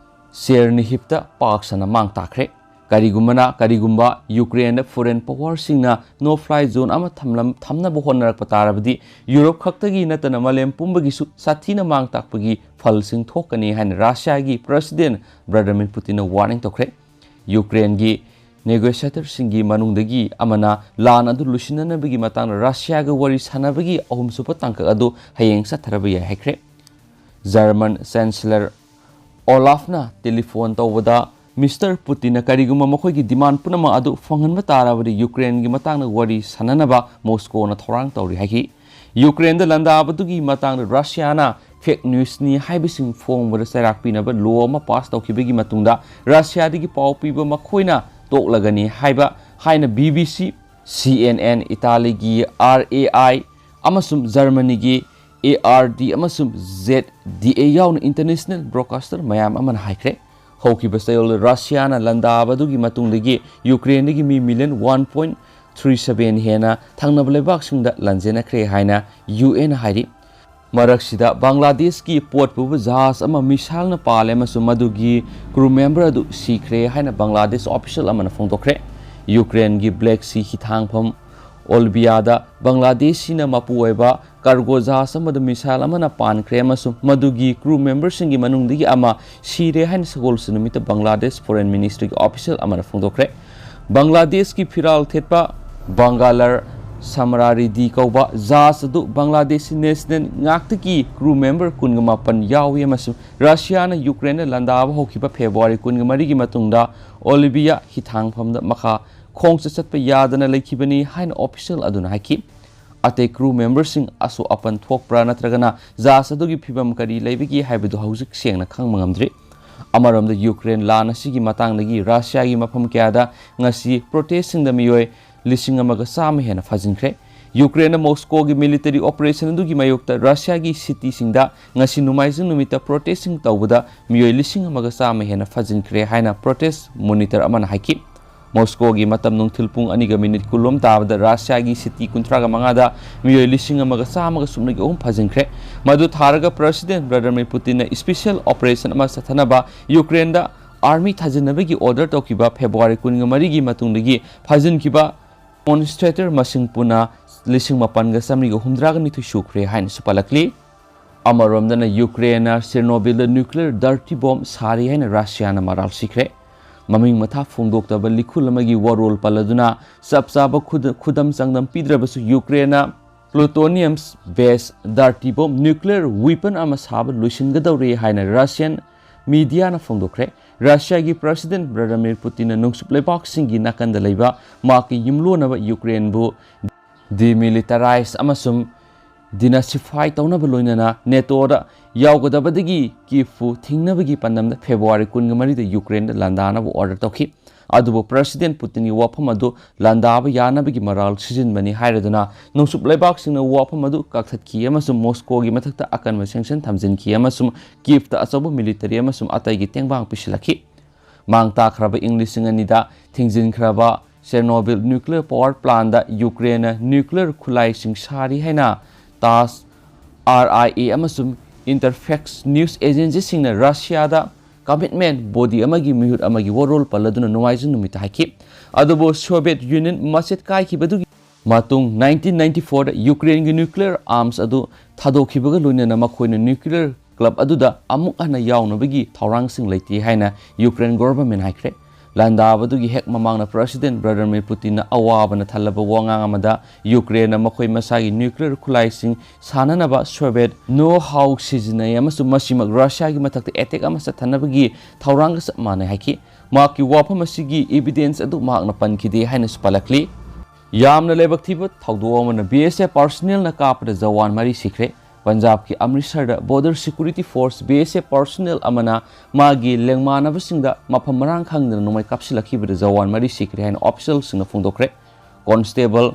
ꯆꯦꯔꯅꯤꯍꯤꯞꯇ ꯄꯥꯛ ꯁꯟꯅ ꯃꯥꯡ ꯇꯥꯛꯈ꯭ꯔꯦ꯫ ꯀꯔꯤꯒꯨꯝꯕꯅ, ꯀꯔꯤꯒꯨꯝꯕ ꯌꯨꯀ꯭ꯔꯦꯟꯗ ꯐꯣꯔꯦꯟ ꯄꯋꯥꯔꯁꯤꯡꯅ ꯅꯣ ꯐ꯭ꯂꯥꯏ ꯖꯣꯟ ꯑꯃ ꯊꯝꯂꯝ-, ꯊꯝꯅꯕ ꯍꯣꯠꯅꯔꯛꯄ ꯇꯥꯔꯕꯗꯤ, ꯌꯨꯔꯣꯞ ꯈꯛꯇꯒꯤ ꯅꯠꯇꯅ ꯃꯥꯂꯦꯝ ꯄꯨꯝꯕꯒꯤꯁꯨ ꯁꯥꯊꯤꯅ ꯃꯥꯡ ꯇꯥꯛꯄꯒꯤ ꯐꯜꯁꯤꯡ ꯊꯣꯛꯀꯅꯤ ꯍꯥꯏꯅ ꯔꯁꯤꯌꯥꯒꯤ ꯄ꯭ꯔꯁꯤꯗꯦꯟ ꯚ꯭ꯂꯥꯗꯤꯃꯤꯔ ꯄꯨꯇꯤꯟꯅ ꯋꯥꯔꯅꯤꯡ ꯇꯧꯈ꯭ꯔꯦ꯫ ꯌꯨꯀ꯭ꯔꯦꯟꯒꯤ ꯅꯦꯒꯣꯁꯤꯌꯦꯇꯔꯁꯤꯡꯒꯤ ꯃꯅꯨꯡꯗꯒꯤ ꯑꯃꯅ ꯂꯥꯟ ꯑꯗꯨ ꯂꯣꯏꯁꯤꯟꯅꯅꯕꯒꯤ ꯃꯇꯥꯡꯗ ꯔꯁꯤꯌꯥꯒ ꯋꯥꯔꯤ ꯁꯥꯟꯅꯕꯒꯤ ꯑꯍꯨꯝꯁꯨꯕ ꯇꯥꯡꯀꯛ ꯑꯗꯨ ꯍꯌꯦꯡ ꯆꯠꯊꯔꯕ ꯌꯥꯏ ꯍꯥꯏꯈ꯭ꯔꯦ꯫ ꯖꯔꯃꯟ ꯆꯦꯟꯁꯦꯂꯔ ꯑꯣꯂꯥꯐꯅ ꯇꯦꯂꯤꯐꯣꯟ ꯇꯧꯕꯗ, ꯃꯤꯁꯇꯔ ꯄꯨꯇꯤꯟꯅ ꯀꯔꯤꯒꯨꯝꯕ ꯃꯈꯣꯏꯒꯤ ꯗꯤꯃꯥꯟ ꯄꯨꯝꯅꯃꯛ ꯑꯗꯨ ꯐꯪꯍꯟꯕ ꯇꯥꯔꯕꯗꯤ ꯌꯨꯀ꯭ꯔꯦꯟꯒꯤ ꯃꯇꯥꯡꯗ ꯋꯥꯔꯤ ꯁꯥꯟꯅꯅꯕ ꯃꯣꯁꯀꯣꯅ ꯊꯧꯔꯥꯡ ꯇꯧꯔꯤ ꯍꯥꯏꯈꯤ꯫ ꯌꯨꯀ꯭ꯔꯦꯟꯗ ꯂꯥꯟꯗꯥꯕꯗꯨꯒꯤ ꯃꯇꯥꯡꯗ ꯔꯁꯤꯌꯥꯅ ꯐꯦꯛ ꯅ꯭ꯌꯨꯁꯅꯤ ꯍꯥꯏꯕꯁꯤꯡ ꯐꯣꯡꯕꯗ ꯆꯩꯔꯥꯛ ꯄꯤꯅꯕ ꯂꯣ ꯑꯃ ꯄꯥꯁ ꯇꯧꯈꯤꯕꯒꯤ ꯃꯇꯨꯡꯗ ꯔꯁꯤꯌꯥꯗꯒꯤ ꯄꯥꯎ ꯄꯤꯕ ꯃꯈꯣꯏꯅ ꯇꯣꯛꯂꯒꯅꯤ ꯍꯥꯏꯕ ꯍꯥꯏꯅ B B C, C N N, ꯏꯇꯥꯂꯤꯒꯤ ꯑꯥꯔ ꯑꯦ ꯑꯥꯏ ꯑꯃꯁꯨꯡ ꯖꯔꯃꯅꯤꯒꯤ ꯑꯦ ꯑꯥꯔ ꯗꯤ ꯑꯃꯁꯨꯡ ꯖꯦꯗ ꯗꯤ ꯑꯦ ꯌꯥꯎꯅ ꯏꯟꯇꯔꯅꯦꯁꯅꯦꯜ ꯕ꯭ꯔꯣꯗꯀꯥꯁꯇꯔ ꯃꯌꯥꯝ ꯑꯃꯅ ꯍꯥꯏꯈ꯭ꯔꯦ꯫ ꯍꯧꯈꯤꯕ ꯆꯌꯣꯜ ꯔꯁꯤꯌꯥꯅ ꯂꯥꯟꯗꯥꯕꯗꯨꯒꯤ ꯃꯇꯨꯡꯗꯒꯤ ꯌꯨꯀ꯭ꯔꯦꯟꯗꯒꯤ ꯃꯤ million one point three seven ꯍꯦꯟꯅ ꯊꯪꯅꯕ ꯂꯩꯕꯥꯛꯁꯤꯡꯗ ꯂꯥꯟꯖꯦꯟꯅꯈ꯭ꯔꯦ ꯍꯥꯏꯅ ꯌꯨ ꯑꯦꯟ ꯍꯥꯏꯔꯤ꯫ ꯃꯔꯛꯁꯤꯗ ꯕꯪꯒ꯭ꯂꯥꯗꯦꯁꯀꯤ ꯄꯣꯠ ꯄꯨꯕ ꯖꯍꯥꯖ ꯑꯃ ꯃꯤꯁꯥꯏꯜꯅ ꯄꯥꯜꯂꯦ ꯑꯃꯁꯨꯡ ꯃꯗꯨꯒꯤ ꯀ꯭ꯔꯨ ꯃꯦꯝꯕꯔ ꯑꯗꯨ ꯁꯤꯈ꯭ꯔꯦ ꯍꯥꯏꯅ ꯕꯪꯒ꯭ꯂꯥꯗꯦꯁ ꯑꯣꯐꯤꯁꯤꯌꯦꯜ ꯑꯃꯅ ꯐꯣꯡꯗꯣꯛꯈ꯭ꯔꯦ꯫ ꯌꯨꯀ꯭ꯔꯦꯟꯒꯤ ꯕ꯭ꯂꯦꯛ ꯁꯤ ꯍꯤꯊꯥꯡꯐꯝ ꯑꯣꯜꯕꯤꯌꯥꯗ ꯕꯪꯒ꯭ꯂꯥꯗꯦꯁꯤꯅ ꯃꯄꯨ ꯑꯣꯏꯕ ꯀꯥꯔꯒꯣ ꯖꯍꯥꯖ ꯑꯃꯗ ꯃꯤꯁꯥꯏꯜ ꯑꯃꯅ ꯄꯥꯟꯈ꯭ꯔꯦ ꯑꯃꯁꯨꯡ ꯃꯗꯨꯒꯤ ꯀ꯭ꯔꯨ ꯃꯦꯝꯕꯔꯁꯤꯡꯒꯤ ꯃꯅꯨꯡꯗꯒꯤ ꯑꯃ ꯁꯤꯔꯦ ꯍꯥꯏꯅ ꯁꯒꯣꯜꯁꯦꯟ ꯅꯨꯃꯤꯠꯇ ꯕꯪꯒ꯭ꯂꯥꯗꯦꯁ ꯐꯣꯔꯦꯟ ꯃꯤꯅꯤꯁꯇ꯭ꯔꯤꯒꯤ ꯑꯣꯐꯤꯁꯤꯌꯦꯜ ꯑꯃꯅ ꯐꯣꯡꯗꯣꯛꯈ꯭ꯔꯦ꯫ ꯕꯪꯒ꯭ꯂꯥꯗꯦꯁꯀꯤ ꯐꯤꯔꯥꯜ ꯊꯦꯠꯄ ꯕꯪꯒꯥꯂꯔ ꯁꯃꯔꯥ ꯔꯦꯗꯤ ꯀꯧꯕ ꯖꯍꯥꯖ ꯑꯗꯨ ꯕꯪꯒ꯭ꯂꯥꯗꯦꯁꯤ ꯅꯦꯁꯅꯦꯜ ꯉꯥꯛꯇꯒꯤ ꯀ꯭ꯔꯨ ꯃꯦꯝꯕꯔ ꯀꯨꯟꯒ ꯃꯥꯄꯟ ꯌꯥꯎꯏ ꯑꯃꯁꯨꯡ ꯔꯁꯤꯌꯥꯅ ꯌꯨꯀ꯭ꯔꯦꯟꯗ ꯂꯥꯟꯗꯥꯕ ꯍꯧꯈꯤꯕ ꯐꯦꯕ꯭ꯔꯨꯋꯥꯔꯤ ꯀꯨꯟꯒ ꯃꯔꯤꯒꯤ ꯃꯇꯨꯡꯗ ꯑꯣꯂꯤꯚꯤꯌꯥ ꯍꯤꯊꯥꯡꯐꯝꯗ ꯃꯈꯥ ꯈꯣꯡꯆꯠ ꯆꯠꯄ ꯌꯥꯗꯅ ꯂꯩꯈꯤꯕꯅꯤ ꯍꯥꯏꯅ ꯑꯣꯐꯤꯁꯤꯌꯦꯜ ꯑꯗꯨꯅ ꯍꯥꯏꯈꯤ꯫ ꯑꯇꯩ ꯀ꯭ꯔꯨ ꯃꯦꯝꯕꯔꯁꯤꯡ ꯑꯁꯣꯛ ꯑꯄꯟ ꯊꯣꯛꯄ꯭ꯔꯥ ꯅꯠꯇ꯭ꯔꯒꯅ ꯖꯍꯥꯖ ꯑꯗꯨꯒꯤ ꯐꯤꯕꯝ ꯀꯔꯤ ꯂꯩꯕꯒꯦ ꯍꯥꯏꯕꯗꯨ ꯍꯧꯖꯤꯛ ꯁꯦꯡꯅ ꯈꯪꯕ ꯉꯝꯗ꯭ꯔꯤ꯫ ꯑꯃꯔꯣꯝꯗ ꯌꯨꯀ꯭ꯔꯦꯟ ꯂꯥꯟ ꯑꯁꯤꯒꯤ ꯃꯇꯥꯡꯗꯒꯤ ꯔꯁꯤꯌꯥꯒꯤ ꯃꯐꯝ ꯀꯌꯥꯗ ꯉꯁꯤ ꯄ꯭ꯔꯣꯇꯦꯁꯁꯤꯡꯗ ꯃꯤꯑꯣꯏ ꯂꯤꯁꯤꯡ ꯑꯃꯒ ꯆꯥꯝꯃ ꯍꯦꯟꯅ ꯐꯥꯖꯤꯟꯈ꯭ꯔꯦ꯫ ꯌꯨꯀ꯭ꯔꯦꯟꯅ ꯃꯣꯁꯀꯣꯒꯤ ꯃꯤꯂꯤꯇꯔꯤ ꯑꯣꯄꯔꯦꯁꯟ ꯑꯗꯨꯒꯤ ꯃꯥꯌꯣꯛꯇ ꯔꯁꯤꯌꯥꯒꯤ ꯁꯤꯇꯤꯁꯤꯡꯗ ꯉꯁꯤ ꯅꯣꯡꯃꯥꯏꯖꯤꯡ ꯅꯨꯃꯤꯠꯇ ꯄ꯭ꯔꯣꯇꯦꯁꯁꯤꯡ ꯇꯧꯕꯗ ꯃꯤꯑꯣꯏ ꯂꯤꯁꯤꯡ ꯑꯃꯒ ꯆꯥꯝꯃ ꯍꯦꯟꯅ ꯐꯥꯖꯤꯟꯈ꯭ꯔꯦ ꯍꯥꯏꯅ ꯄ꯭ꯔꯣꯇꯦꯁ ꯃꯣꯅꯤꯇꯔ ꯑꯃꯅ ꯍꯥꯏꯈꯤ꯫ ꯃꯣꯁꯀꯣꯒꯤ ꯃꯇꯝ ꯅꯨꯡꯊꯤꯜ ꯄꯨꯡ ꯑꯅꯤꯒ ꯃꯤꯅꯤꯠ ꯀꯨꯟꯂꯣꯝ ꯇꯥꯕꯗ ꯔꯁꯤꯌꯥꯒꯤ ꯁꯤꯇꯤ ꯀꯨꯟꯊ꯭ꯔꯥꯒ ꯃꯉꯥꯗ ꯃꯤꯑꯣꯏ ꯂꯤꯁꯤꯡ ꯑꯃꯒ ꯆꯥꯝꯃꯒ ꯁꯨꯞꯅꯒꯤ ꯑꯍꯨꯝ ꯐꯥꯖꯤꯟꯈ꯭ꯔꯦ꯫ ꯃꯗꯨ ꯊꯥꯔꯒ ꯄ꯭ꯔꯁꯤꯗꯦꯟ ꯚ꯭ꯂꯥꯗꯤꯃꯤꯔ ꯄꯨꯇꯤꯟꯅ ꯏꯁꯄꯤꯁꯦꯜ ꯑꯣꯄꯔꯦꯁꯟ ꯑꯃ ꯆꯠꯊꯅꯕ ꯌꯨꯀ꯭ꯔꯦꯟꯗ ꯑꯥꯔꯃꯤ ꯊꯥꯖꯤꯟꯅꯕꯒꯤ ꯑꯣꯔꯗꯔ ꯇꯧꯈꯤꯕ ꯐꯦꯕ꯭ꯔꯨꯋꯥꯔꯤ ꯀꯨꯟꯒ ꯃꯔꯤꯒꯤ ꯃꯇꯨꯡꯗꯒꯤ ꯐꯥꯖꯤꯟꯈꯤꯕ ꯗꯤꯃꯣꯟꯁꯇ꯭ꯔꯦꯇꯔ ꯃꯁꯤꯡ ꯄꯨꯟꯅ ꯂꯤꯁꯤꯡ ꯃꯥꯄꯟꯒ ꯆꯥꯃꯔꯤꯒ ꯍꯨꯝꯗ꯭ꯔꯥꯒ ꯅꯤꯊꯣꯏ ꯁꯨꯈ꯭ꯔꯦ ꯍꯥꯏꯅꯁꯨ ꯄꯜꯂꯛꯂꯤ꯫ ꯑꯃꯔꯣꯝꯗꯅ ꯌꯨꯀ꯭ꯔꯦꯟꯅ ꯆꯦꯔꯅꯣꯕꯤꯜꯗ ꯅ꯭ꯌꯨꯀ꯭ꯂꯤꯌꯔ ꯗꯔꯇꯤ ꯕꯣꯝ ꯁꯥꯔꯤ ꯍꯥꯏꯅ ꯔꯁꯤꯌꯥꯅ ꯃꯔꯥꯜ ꯁꯤꯈ꯭ꯔꯦ꯫ ꯃꯃꯤꯡ ꯃꯊꯥ ꯐꯣꯡꯗꯣꯛꯇꯕ ꯂꯤꯈꯨꯜ ꯑꯃꯒꯤ ꯋꯥꯔꯣꯜ ꯄꯜꯂꯗꯨꯅ ꯆꯞ ꯆꯥꯕ ꯈꯨꯗ-, ꯈꯨꯗꯝ ꯆꯥꯡꯗꯝ ꯄꯤꯗ꯭ꯔꯕꯁꯨ ꯌꯨꯀ꯭ꯔꯦꯟꯅ ꯄ꯭ꯂꯨꯇꯣꯅꯤꯌꯝ ꯕꯦꯁ ꯗꯔꯇꯤ ꯕꯣꯝ ꯅ꯭ꯌꯨꯀ꯭ꯂꯤꯌꯔ ꯋꯤꯄꯟ ꯑꯃ ꯁꯥꯕ ꯂꯣꯏꯁꯤꯟꯒꯗꯧꯔꯦ ꯍꯥꯏꯅ ꯔꯁꯤꯌꯥꯟ ꯃꯤꯗꯤꯌꯥꯅ ꯐꯣꯡꯗꯣꯛꯈ꯭ꯔꯦ꯫ ꯔꯁꯤꯌꯥꯒꯤ ꯄ꯭ꯔꯁꯤꯗꯦꯟ ꯚ꯭ꯂꯥꯗꯤꯃꯤꯔ ꯄꯨꯇꯤꯟꯅ ꯅꯣꯡꯆꯨꯞ ꯂꯩꯕꯥꯛꯁꯤꯡꯒꯤ ꯅꯥꯀꯟꯗ ꯂꯩꯕ ꯃꯍꯥꯛꯀꯤ ꯌꯨꯝꯂꯣꯟꯅꯕ ꯌꯨꯀ꯭ꯔꯦꯟꯕꯨ ꯗꯤꯃꯤꯂꯤꯇꯔꯥꯏꯖ ꯑꯃꯁꯨꯡ ꯗꯤꯅꯥꯁꯤꯐꯥꯏ ꯇꯧꯅꯕ ꯂꯣꯏꯅꯅ ꯅꯦꯇꯣꯗ ꯌꯥꯎꯒꯗꯕꯗꯒꯤ ꯀꯤꯞꯄꯨ ꯊꯤꯡꯅꯕꯒꯤ ꯄꯥꯟꯗꯝꯗ ꯐꯦꯕ꯭ꯔꯨꯋꯥꯔꯤ ꯀꯨꯟꯒ ꯃꯔꯤꯗ ꯌꯨꯀ꯭ꯔꯦꯟꯗ ꯂꯥꯟꯗꯥꯅꯕ ꯑꯣꯔꯗꯔ ꯇꯧꯈꯤ꯫ ꯑꯗꯨꯕꯨ ꯄ꯭ꯔꯁꯤꯗꯦꯟ ꯄꯨꯇꯤꯟꯒꯤ ꯋꯥꯐꯝ ꯑꯗꯨ ꯂꯥꯟꯗꯥꯕ ꯌꯥꯅꯕꯒꯤ ꯃꯔꯥꯜ ꯁꯤꯖꯤꯟꯕꯅꯤ ꯍꯥꯏꯔꯗꯨꯅ ꯅꯣꯡꯆꯨꯞ ꯂꯩꯕꯥꯛꯁꯤꯡꯅ ꯋꯥꯐꯝ ꯑꯗꯨ ꯀꯛꯊꯠꯈꯤ ꯑꯃꯁꯨꯡ ꯃꯣꯁꯀꯣꯒꯤ ꯃꯊꯛꯇ ꯑꯀꯟꯕ ꯁꯦꯡꯁꯟ ꯊꯝꯖꯤꯟꯈꯤ ꯑꯃꯁꯨꯡ ꯀꯤꯞꯇ ꯑꯆꯧꯕ ꯃꯤꯂꯤꯇꯔꯤ ꯑꯃꯁꯨꯡ ꯑꯇꯩꯒꯤ ꯇꯦꯡꯕꯥꯡ ꯄꯤꯁꯤꯜꯂꯛꯈꯤ꯫ ꯃꯥꯡ ꯇꯥꯛꯈ꯭ꯔꯕ ꯏꯪ ꯂꯤꯁꯤꯡ ꯑꯅꯤꯗ ꯊꯤꯡꯖꯤꯟꯈ꯭ꯔꯕ ꯆꯦꯔꯅꯣꯕꯤꯜ ꯅ꯭ꯌꯨꯀ꯭ꯂꯤꯌꯔ ꯄꯥꯋꯔ ꯄ꯭ꯂꯥꯟꯗ ꯌꯨꯀ꯭ꯔꯦꯟꯅ ꯅ꯭ꯌꯨꯀ꯭ꯂꯤꯌꯔ ꯈꯨꯠꯂꯥꯏꯁꯤꯡ ꯁꯥꯔꯤ ꯍꯥꯏꯅ ꯇꯥꯁ, ꯑꯥꯔ ꯑꯥꯏ ꯑꯦ ꯑꯃꯁꯨꯡ ꯏꯟꯇꯔꯐꯦꯛꯁ ꯅ꯭ꯌꯨꯁ ꯑꯦꯖꯦꯟꯁꯤꯁꯤꯡꯅ ꯔꯁꯤꯌꯥꯗ ꯀꯃꯤꯠꯃꯦꯟ ꯕꯣꯗꯤ ꯑꯃꯒꯤ ꯃꯤꯍꯨꯠ ꯑꯃꯒꯤ ꯋꯥꯔꯣꯜ ꯄꯜꯂꯗꯨꯅ ꯅꯣꯡꯃꯥꯏꯖꯤꯡ ꯅꯨꯃꯤꯠꯇ ꯍꯥꯏꯈꯤ꯫ ꯑꯗꯨꯕꯨ ꯁꯣꯚꯤꯌꯦꯠ ꯌꯨꯅꯤꯌꯟ ꯃꯆꯦꯠ ꯀꯥꯏꯈꯤꯕꯗꯨꯒꯤ ꯃꯇꯨꯡ ꯅꯥꯏꯟꯇꯤꯟ ꯅꯥꯏꯟꯇꯤ ꯐꯣꯔꯗ ꯌꯨꯀ꯭ꯔꯦꯟꯒꯤ ꯅ꯭ꯌꯨꯀ꯭ꯂꯤꯌꯔ ꯑꯥꯔꯝꯁ ꯑꯗꯨ ꯊꯥꯗꯣꯛꯈꯤꯕꯒ ꯂꯣꯏꯅꯅ ꯃꯈꯣꯏꯅ ꯅ꯭ꯌꯨꯀ꯭ꯂꯤꯌꯔ ꯀ꯭ꯂꯕ ꯑꯗꯨꯗ ꯑꯃꯨꯛ ꯍꯟꯅ ꯌꯥꯎꯅꯕꯒꯤ ꯊꯧꯔꯥꯡꯁꯤꯡ ꯂꯩꯇꯦ ꯍꯥꯏꯅ ꯌꯨꯀ꯭ꯔꯦꯟ ꯒꯣꯚꯔꯟꯃꯦꯟꯠ ꯍꯥꯏꯈ꯭ꯔꯦ꯫ ꯂꯥꯟꯗꯥꯕꯗꯨꯒꯤ ꯍꯦꯛ ꯃꯃꯥꯡꯗ President Vladimir Putinꯅ ꯑꯋꯥꯕꯅ ꯊꯜꯂꯕ ꯋꯥꯉꯥꯡ ꯑꯃꯗ ꯌꯨꯀ꯭ꯔꯦꯟꯅ ꯃꯈꯣꯏ ꯃꯁꯥꯒꯤ nuclear ꯈꯨꯠꯂꯥꯏꯁꯤꯡ ꯁꯥꯟꯅꯅꯕ Soviet know-how ꯁꯤꯖꯤꯟꯅꯩ ꯑꯃꯁꯨꯡ ꯃꯁꯤꯃꯛ ꯔꯁꯤꯌꯥꯒꯤ ꯃꯊꯛꯇ attack ꯑꯃ ꯆꯠꯊꯅꯕꯒꯤ ꯊꯧꯔꯥꯡꯒ ꯆꯞ ꯃꯥꯟꯅꯩ ꯍꯥꯏꯈꯤ꯫ ꯃꯍꯥꯛꯀꯤ ꯋꯥꯐꯝ ꯑꯁꯤꯒꯤ evidence ꯑꯗꯨ ꯃꯍꯥꯛꯅ ꯄꯟꯈꯤꯗꯦ ꯍꯥꯏꯅꯁꯨ ꯄꯜꯂꯛꯂꯤ꯫ ꯌꯥꯝꯅ ꯂꯥꯏꯕꯛ ꯊꯤꯕ ꯊꯧꯗꯣꯛ ꯑꯃꯅ BSF personnelꯅ ꯀꯥꯞꯄꯗ ꯖꯋꯥꯟ ꯃꯔꯤ ꯁꯤꯈ꯭ꯔꯦ꯫ ꯄꯟꯖꯥꯕꯀꯤ ꯑꯃ꯭ꯔꯤꯠꯁꯔꯗ Border Security Force BSF personnel ꯑꯃꯅ ꯃꯥꯒꯤ ꯂꯦꯡꯃꯥꯟꯅꯕꯁꯤꯡꯗ ꯃꯐꯝ ꯃꯔꯥꯡ ꯈꯪꯗꯅ ꯅꯣꯡꯃꯩ ꯀꯥꯞꯁꯤꯜꯂꯛꯈꯤꯕꯗ ꯖꯋꯥꯟ ꯃꯔꯤ ꯁꯤꯈ꯭ꯔꯦ ꯍꯥꯏꯅ officialꯁꯤꯡꯅ ꯐꯣꯡꯗꯣꯛꯈ꯭ꯔꯦ꯫ Constable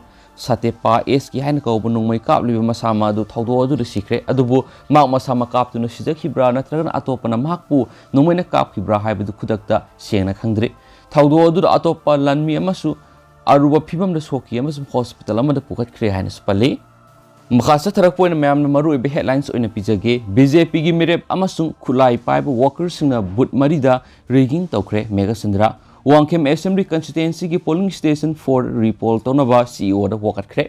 ꯁꯇꯦꯄꯥ ꯑꯦꯁꯀꯤ ꯍꯥꯏꯅ ꯀꯧꯕ ꯅꯣꯡꯃꯩ ꯀꯥꯞꯂꯤꯕ ꯃꯁꯥꯃꯛ ꯑꯗꯨ ꯊꯧꯗꯣꯛ ꯑꯗꯨꯗ ꯁꯤꯈ꯭ꯔꯦ꯫ ꯑꯗꯨꯕꯨ ꯃꯍꯥꯛ ꯃꯁꯥꯃꯛ ꯀꯥꯞꯇꯨꯅ ꯁꯤꯖꯈꯤꯕ꯭ꯔꯥ ꯅꯠꯇ꯭ꯔꯒꯅ ꯑꯇꯣꯞꯄꯅ ꯃꯍꯥꯛꯄꯨ ꯅꯣꯡꯃꯩꯅ ꯀꯥꯞꯈꯤꯕ꯭ꯔꯥ ꯍꯥꯏꯕꯗꯨ ꯈꯨꯗꯛꯇ ꯁꯦꯡꯅ ꯈꯪꯗ꯭ꯔꯤ꯫ ꯊꯧꯗꯣꯛ ꯑꯗꯨꯗ ꯑꯇꯣꯞꯄ ꯂꯥꯟꯃꯤ ꯑꯃꯁꯨ ꯑꯔꯨꯕ ꯐꯤꯕꯝꯗ ꯁꯣꯛꯈꯤ ꯑꯃꯁꯨꯡ hospital ꯑꯃꯗ ꯄꯨꯈꯠꯈ꯭ꯔꯦ ꯍꯥꯏꯅꯁꯨ ꯄꯜꯂꯤ꯫ ꯃꯈꯥ ꯆꯠꯊꯔꯛꯄ ꯑꯣꯏꯅ ꯃꯌꯥꯝꯅ ꯃꯔꯨꯑꯣꯏꯕ headlines ꯑꯣꯏꯅ ꯄꯤꯖꯒꯦ꯫ BJPꯒꯤ ꯃꯤꯔꯦꯞ ꯑꯃꯁꯨꯡ ꯈꯨꯠꯂꯥꯏ ꯄꯥꯏꯕ workerꯁꯤꯡꯅ booth ꯃꯔꯤꯗ rigging ꯇꯧꯈ꯭ꯔꯦ꯫ Meghachandra. Wangkhem Assembly Constituencyꯒꯤ polling station four repoll ꯇꯧꯅꯕ CEOꯗ ꯋꯥꯀꯠꯈ꯭ꯔꯦ꯫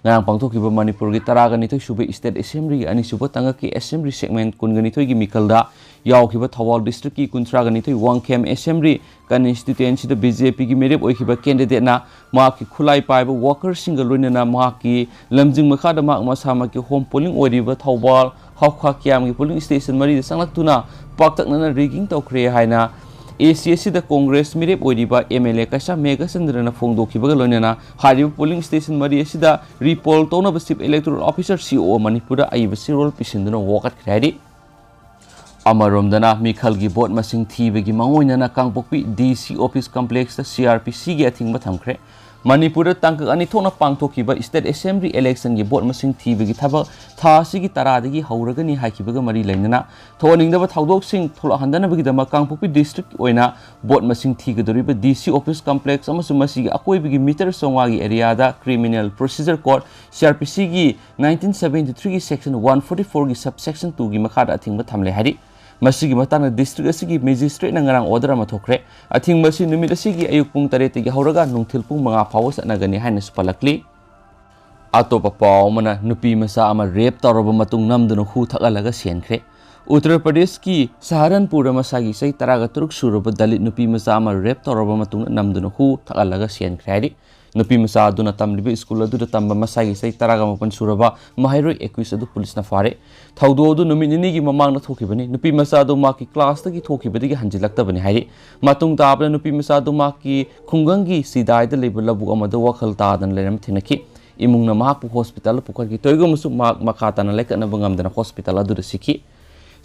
ꯉꯔꯥꯡ ꯄꯥꯡꯊꯣꯛꯈꯤꯕ ꯃꯅꯤꯄꯨꯔꯒꯤ ꯇꯔꯥꯒ ꯅꯤꯊꯣꯏ ꯁꯨꯕ state assemblyꯒꯤ ꯑꯅꯤꯁꯨꯕ ꯇꯥꯡꯀꯛꯀꯤ assembly segment ꯀꯨꯟꯒ ꯅꯤꯊꯣꯏꯒꯤ ꯃꯤꯈꯜꯗ ꯌꯥꯎꯈꯤꯕ ꯊꯧꯕꯥꯜ districtꯀꯤ ꯀꯨꯟꯊ꯭ꯔꯥꯒ ꯅꯤꯊꯣꯏ ꯋꯥꯡꯈꯦꯝ assembly constituencyꯗ BJPꯒꯤ ꯃꯤꯔꯦꯞ ꯑꯣꯏꯈꯤꯕ candidateꯅ ꯃꯍꯥꯛꯀꯤ ꯈꯨꯠꯂꯥꯏ ꯄꯥꯏꯕ workerꯁꯤꯡꯒ ꯂꯣꯏꯅꯅ ꯃꯍꯥꯛꯀꯤ ꯂꯝꯖꯤꯡ ꯃꯈꯥꯗ ꯃꯍꯥꯛ ꯃꯁꯥꯃꯛꯀꯤ home polling ꯑꯣꯏꯔꯤꯕ ꯊꯧꯕꯥꯜ ꯍꯧꯈꯥ ꯀꯤꯌꯥꯝꯒꯤ polling station ꯃꯔꯤꯗ ꯆꯪꯂꯛꯇꯨꯅ ꯄꯥꯛꯇꯛꯅꯅ rigging ꯇꯧꯈ꯭ꯔꯦ ꯍꯥꯏꯅ AC ꯑꯁꯤꯗ Congress ꯃꯤꯔꯦꯞ ꯑꯣꯏꯔꯤꯕ MLA ꯀꯩꯁꯥꯝ ꯃꯦꯘꯆꯟꯗ꯭ꯔꯅ ꯐꯣꯡꯗꯣꯛꯈꯤꯕꯒ ꯂꯣꯏꯅꯅ ꯍꯥꯏꯔꯤꯕ polling station ꯃꯔꯤ ꯑꯁꯤꯗ repoll ꯇꯧꯅꯕ Chief Electoral Officer, CEO ꯃꯅꯤꯄꯨꯔꯗ ꯑꯏꯕ ꯆꯦꯔꯣꯜ ꯄꯤꯁꯤꯟꯗꯨꯅ ꯋꯥꯀꯠꯈ꯭ꯔꯦ ꯍꯥꯏꯔꯤ꯫ ꯑꯃꯔꯣꯝꯗꯅ ꯃꯤꯈꯜꯒꯤ vote ꯃꯁꯤꯡ ꯊꯤꯕꯒꯤ ꯃꯥꯡꯑꯣꯏꯅꯅ ꯀꯥꯡꯄꯣꯛꯄꯤ DC office complexꯇ CRPCꯒꯤ ꯑꯊꯤꯡꯕ ꯊꯝꯈ꯭ꯔꯦ꯫ ꯃꯅꯤꯄꯨꯔꯗ ꯇꯥꯡꯀꯛ ꯑꯅꯤ ꯊꯣꯛꯅ ꯄꯥꯡꯊꯣꯛꯈꯤꯕ state assembly electionꯒꯤ vote ꯃꯁꯤꯡ ꯊꯤꯕꯒꯤ ꯊꯕꯛ ꯊꯥ ꯑꯁꯤꯒꯤ ꯇꯔꯥꯗꯒꯤ ꯍꯧꯔꯒꯅꯤ ꯍꯥꯏꯈꯤꯕꯒ ꯃꯔꯤ ꯂꯩꯅꯅ ꯊꯣꯛꯍꯟꯅꯤꯡꯗꯕ ꯊꯧꯗꯣꯛꯁꯤꯡ ꯊꯣꯛꯂꯛꯍꯟꯗꯅꯕꯒꯤꯗꯃꯛ ꯀꯥꯡꯄꯣꯛꯄꯤ district ꯑꯣꯏꯅ vote ꯃꯁꯤꯡ ꯊꯤꯒꯗꯧꯔꯤꯕ DC office complex ꯑꯃꯁꯨꯡ ꯃꯁꯤꯒꯤ ꯑꯀꯣꯏꯕꯒꯤ meter ꯆꯥꯝꯃꯉꯥꯒꯤ areaꯗ Criminal Procedure Code, CRPCꯒꯤ nineteen seventy threeꯒꯤ section one forty fourꯒꯤ subsection twoꯒꯤ ꯃꯈꯥꯗ ꯑꯊꯤꯡꯕ ꯊꯝꯂꯦ ꯍꯥꯏꯔꯤ꯫ ꯃꯁꯤꯒꯤ ꯃꯇꯥꯡꯗ district ꯑꯁꯤꯒꯤ magistrateꯅ ꯉꯔꯥꯡ order ꯑꯃ ꯊꯣꯛꯈ꯭ꯔꯦ꯫ ꯑꯊꯤꯡꯕ ꯑꯁꯤ ꯅꯨꯃꯤꯠ ꯑꯁꯤꯒꯤ ꯑꯌꯨꯛ ꯄꯨꯡ ꯇꯔꯦꯠꯇꯒꯤ ꯍꯧꯔꯒ ꯅꯨꯡꯊꯤꯜ ꯄꯨꯡ ꯃꯉꯥ ꯐꯥꯎꯕ ꯆꯠꯅꯒꯅꯤ ꯍꯥꯏꯅꯁꯨ ꯄꯜꯂꯛꯂꯤ꯫ ꯑꯇꯣꯞꯄ ꯄꯥꯎ ꯑꯃꯅ, ꯅꯨꯄꯤ ꯃꯆꯥ ꯑꯃ rape ꯇꯧꯔꯕ ꯃꯇꯨꯡ ꯅꯝꯗꯨꯅ ꯍꯨ ꯊꯛꯍꯜꯂꯒ ꯁꯦꯟꯈ꯭ꯔꯦ꯫ ꯎꯠꯇꯔ ꯄ꯭ꯔꯗꯦꯁꯀꯤ ꯁꯍꯥꯔꯟꯄꯨꯔꯗ ꯃꯁꯥꯒꯤ ꯆꯍꯤ ꯇꯔꯥꯒ ꯇꯔꯨꯛ ꯁꯨꯔꯕ ꯗꯂꯤꯠ ꯅꯨꯄꯤ ꯃꯆꯥ ꯑꯃ ꯔꯦꯞ ꯇꯧꯔꯕ ꯃꯇꯨꯡꯗ ꯅꯝꯗꯨꯅ ꯍꯨ ꯊꯛꯍꯜꯂꯒ ꯁꯤꯍꯟꯈ꯭ꯔꯦ ꯍꯥꯏꯔꯤ꯫ ꯅꯨꯄꯤ ꯃꯆꯥ ꯑꯗꯨꯅ ꯇꯝꯂꯤꯕ ꯁ꯭ꯀꯨꯜ ꯑꯗꯨꯗ ꯇꯝꯕ ꯃꯁꯥꯒꯤ ꯆꯍꯤ ꯇꯔꯥꯒ ꯃꯥꯄꯟ ꯁꯨꯔꯕ ꯃꯍꯩꯔꯣꯏ ꯑꯦꯀ꯭ꯌꯨꯁ ꯑꯗꯨ ꯄꯨꯂꯤꯁꯅ ꯐꯥꯔꯦ꯫ ꯊꯧꯗꯣꯛ ꯑꯗꯨ ꯅꯨꯃꯤꯠ ꯅꯤꯅꯤꯒꯤ ꯃꯃꯥꯡꯗ ꯊꯣꯛꯈꯤꯕꯅꯤ꯫ ꯅꯨꯄꯤ ꯃꯆꯥ ꯑꯗꯨ ꯃꯍꯥꯛꯀꯤ ꯀ꯭ꯂꯥꯁꯇꯒꯤ ꯊꯣꯛꯈꯤꯕꯗꯒꯤ ꯍꯟꯖꯤꯜꯂꯛꯇꯕꯅꯤ ꯍꯥꯏꯔꯤ꯫ ꯃꯇꯨꯡ ꯇꯥꯕꯗ ꯅꯨꯄꯤ ꯃꯆꯥ ꯑꯗꯨ ꯃꯍꯥꯛꯀꯤ ꯈꯨꯡꯒꯪꯒꯤ ꯆꯤꯗꯥꯏꯗ ꯂꯩꯕ ꯂꯧꯕꯨꯛ ꯑꯃꯗ ꯋꯥꯈꯜ ꯇꯥꯗꯅ ꯂꯩꯔꯝꯕ ꯊꯦꯡꯅꯈꯤ꯫ ꯏꯃꯨꯡꯅ ꯃꯍꯥꯛꯄꯨ ꯍꯣꯁꯄꯤꯇꯥꯜꯗ ꯄꯨꯈꯠꯈꯤ꯫ ꯇꯧꯏꯒꯨꯝꯕꯁꯨ ꯃꯍꯥꯛ ꯃꯈꯥ ꯇꯥꯅ ꯂꯥꯏꯀꯠꯅꯕ ꯉꯝꯗꯅ ꯍꯣꯁꯄꯤꯇꯥꯜ ꯑꯗꯨꯗ ꯁꯤꯈꯤ꯫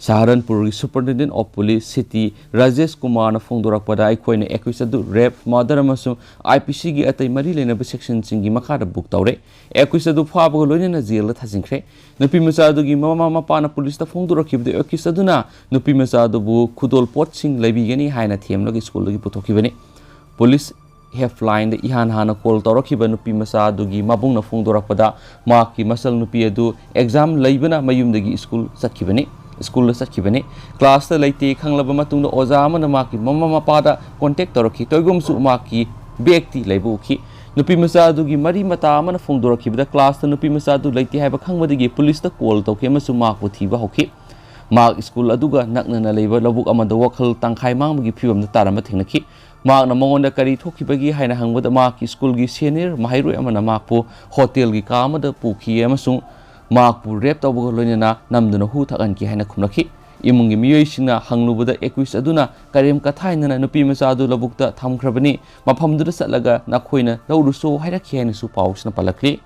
ꯁꯍꯥꯔꯟꯄꯨꯔꯒꯤ Superintendent of Police City Rajesh ꯀꯨꯃꯥꯔꯅ ꯐꯣꯡꯗꯣꯔꯛꯄꯗ, ꯑꯩꯈꯣꯏꯅ ꯑꯦꯀ꯭ꯌꯨꯁ ꯑꯗꯨ ꯔꯦꯞ, ꯃꯔꯗꯔ ꯑꯃꯁꯨꯡ ꯑꯥꯏ ꯄꯤ ꯁꯤꯒꯤ ꯑꯇꯩ ꯃꯔꯤ ꯂꯩꯅꯕ ꯁꯦꯛꯁꯟꯁꯤꯡꯒꯤ ꯃꯈꯥꯗ ꯕꯨꯛ ꯇꯧꯔꯦ꯫ ꯑꯦꯀ꯭ꯌꯨꯁ ꯑꯗꯨ ꯐꯥꯕꯒ ꯂꯣꯏꯅꯅ ꯖꯦꯜꯗ ꯊꯥꯖꯤꯟꯈ꯭ꯔꯦ꯫ ꯅꯨꯄꯤ ꯃꯆꯥ ꯑꯗꯨꯒꯤ ꯃꯃꯥ ꯃꯄꯥꯅ ꯄꯨꯂꯤꯁꯇ ꯐꯣꯡꯗꯣꯔꯛꯈꯤꯕꯗ, ꯑꯦꯀ꯭ꯌꯨꯁ ꯑꯗꯨꯅ ꯅꯨꯄꯤ ꯃꯆꯥ ꯑꯗꯨꯕꯨ ꯈꯨꯗꯣꯜ ꯄꯣꯠꯁꯤꯡ ꯂꯩꯕꯤꯒꯅꯤ ꯍꯥꯏꯅ ꯊꯦꯝꯂꯒ ꯁ꯭ꯀꯨꯜꯗꯒꯤ ꯄꯨꯊꯣꯛꯈꯤꯕꯅꯤ꯫ ꯄꯨꯂꯤꯁ ꯍꯦꯜꯞꯂꯥꯏꯟꯗ ꯏꯍꯥꯟ ꯍꯥꯟꯅ ꯀꯣꯜ ꯇꯧꯔꯛꯈꯤꯕ ꯅꯨꯄꯤ ꯃꯆꯥ ꯑꯗꯨꯒꯤ ꯃꯕꯨꯡꯅ ꯐꯣꯡꯗꯣꯔꯛꯄꯗ, ꯃꯍꯥꯛꯀꯤ ꯃꯆꯜ ꯅꯨꯄꯤ ꯑꯗꯨ ꯑꯦꯛꯖꯥꯝ ꯂꯩꯕꯅ ꯃꯌꯨꯝꯗꯒꯤ ꯁ꯭ꯀꯨꯜ ꯆꯠꯈꯤꯕꯅꯤ, ꯁ꯭ꯀꯨꯜꯗ ꯆꯠꯈꯤꯕꯅꯤ꯫ ꯀ꯭ꯂꯥꯁꯇ ꯂꯩꯇꯦ ꯈꯪꯂꯕ ꯃꯇꯨꯡꯗ ꯑꯣꯖꯥ ꯑꯃꯅ ꯃꯍꯥꯛꯀꯤ ꯃꯃꯥ ꯃꯄꯥꯗ ꯀꯣꯟꯇꯦꯛ ꯇꯧꯔꯛꯈꯤ꯫ ꯇꯧꯏꯒꯨꯝꯕꯁꯨ ꯃꯍꯥꯛꯀꯤ ꯕꯦꯒꯇꯤ ꯂꯩꯕ ꯎꯈꯤ꯫ ꯅꯨꯄꯤ ꯃꯆꯥ ꯑꯗꯨꯒꯤ ꯃꯔꯤ ꯃꯇꯥ ꯑꯃꯅ ꯐꯣꯡꯗꯣꯔꯛꯈꯤꯕꯗ, ꯀ꯭ꯂꯥꯁꯇ ꯅꯨꯄꯤ ꯃꯆꯥ ꯑꯗꯨ ꯂꯩꯇꯦ ꯍꯥꯏꯕ ꯈꯪꯕꯗꯒꯤ ꯄꯨꯂꯤꯁꯇ ꯀꯣꯜ ꯇꯧꯈꯤ ꯑꯃꯁꯨꯡ ꯃꯍꯥꯛꯄꯨ ꯊꯤꯕ ꯍꯧꯈꯤ꯫ ꯃꯍꯥꯛ ꯁ꯭ꯀꯨꯜ ꯑꯗꯨꯒ ꯅꯛꯅꯅ ꯂꯩꯕ ꯂꯧꯕꯨꯛ ꯑꯃꯗ ꯋꯥꯈꯜ ꯇꯪꯈꯥꯏ ꯃꯥꯡꯕꯒꯤ ꯐꯤꯚꯝꯗ ꯇꯥꯔꯝꯕ ꯊꯦꯡꯅꯈꯤ꯫ ꯃꯍꯥꯛꯅ ꯃꯉꯣꯟꯗ ꯀꯔꯤ ꯊꯣꯛꯈꯤꯕꯒꯦ ꯍꯥꯏꯅ ꯍꯪꯕꯗ, ꯃꯍꯥꯛꯀꯤ ꯁ꯭ꯀꯨꯜꯒꯤ ꯁꯦꯅꯤꯌꯔ ꯃꯍꯩꯔꯣꯏ ꯑꯃꯅ ꯃꯍꯥꯛꯄꯨ ꯍꯣꯇꯦꯜꯒꯤ ꯀꯥ ꯑꯃꯗ ꯄꯨꯈꯤ ꯑꯃꯁꯨꯡ ꯃꯍꯥꯛꯄꯨ ꯔꯦꯞ ꯇꯧꯕꯒ ꯂꯣꯏꯅꯅ ꯅꯝꯗꯨꯅ ꯍꯨ ꯊꯛꯍꯟꯈꯤ ꯍꯥꯏꯅ ꯈꯨꯝꯂꯛꯈꯤ꯫ ꯏꯃꯨꯡꯒꯤ ꯃꯤꯑꯣꯏꯁꯤꯡꯅ ꯍꯪꯂꯨꯕꯗ, ꯑꯦꯀ꯭ꯌꯨꯁ ꯑꯗꯨꯅ ꯀꯔꯦꯝ ꯀꯊꯥꯏꯅꯅ ꯅꯨꯄꯤ ꯃꯆꯥ ꯑꯗꯨ ꯂꯧꯕꯨꯛꯇ ꯊꯝꯈ꯭ꯔꯕꯅꯤ, ꯃꯐꯝꯗꯨꯗ ꯆꯠꯂꯒ ꯅꯈꯣꯏꯅ ꯂꯧꯔꯨꯆꯣ ꯍꯥꯏꯔꯛꯈꯤ ꯍꯥꯏꯅꯁꯨ ꯄꯥꯎꯁꯤꯅ ꯄꯜꯂꯛꯂꯤ꯫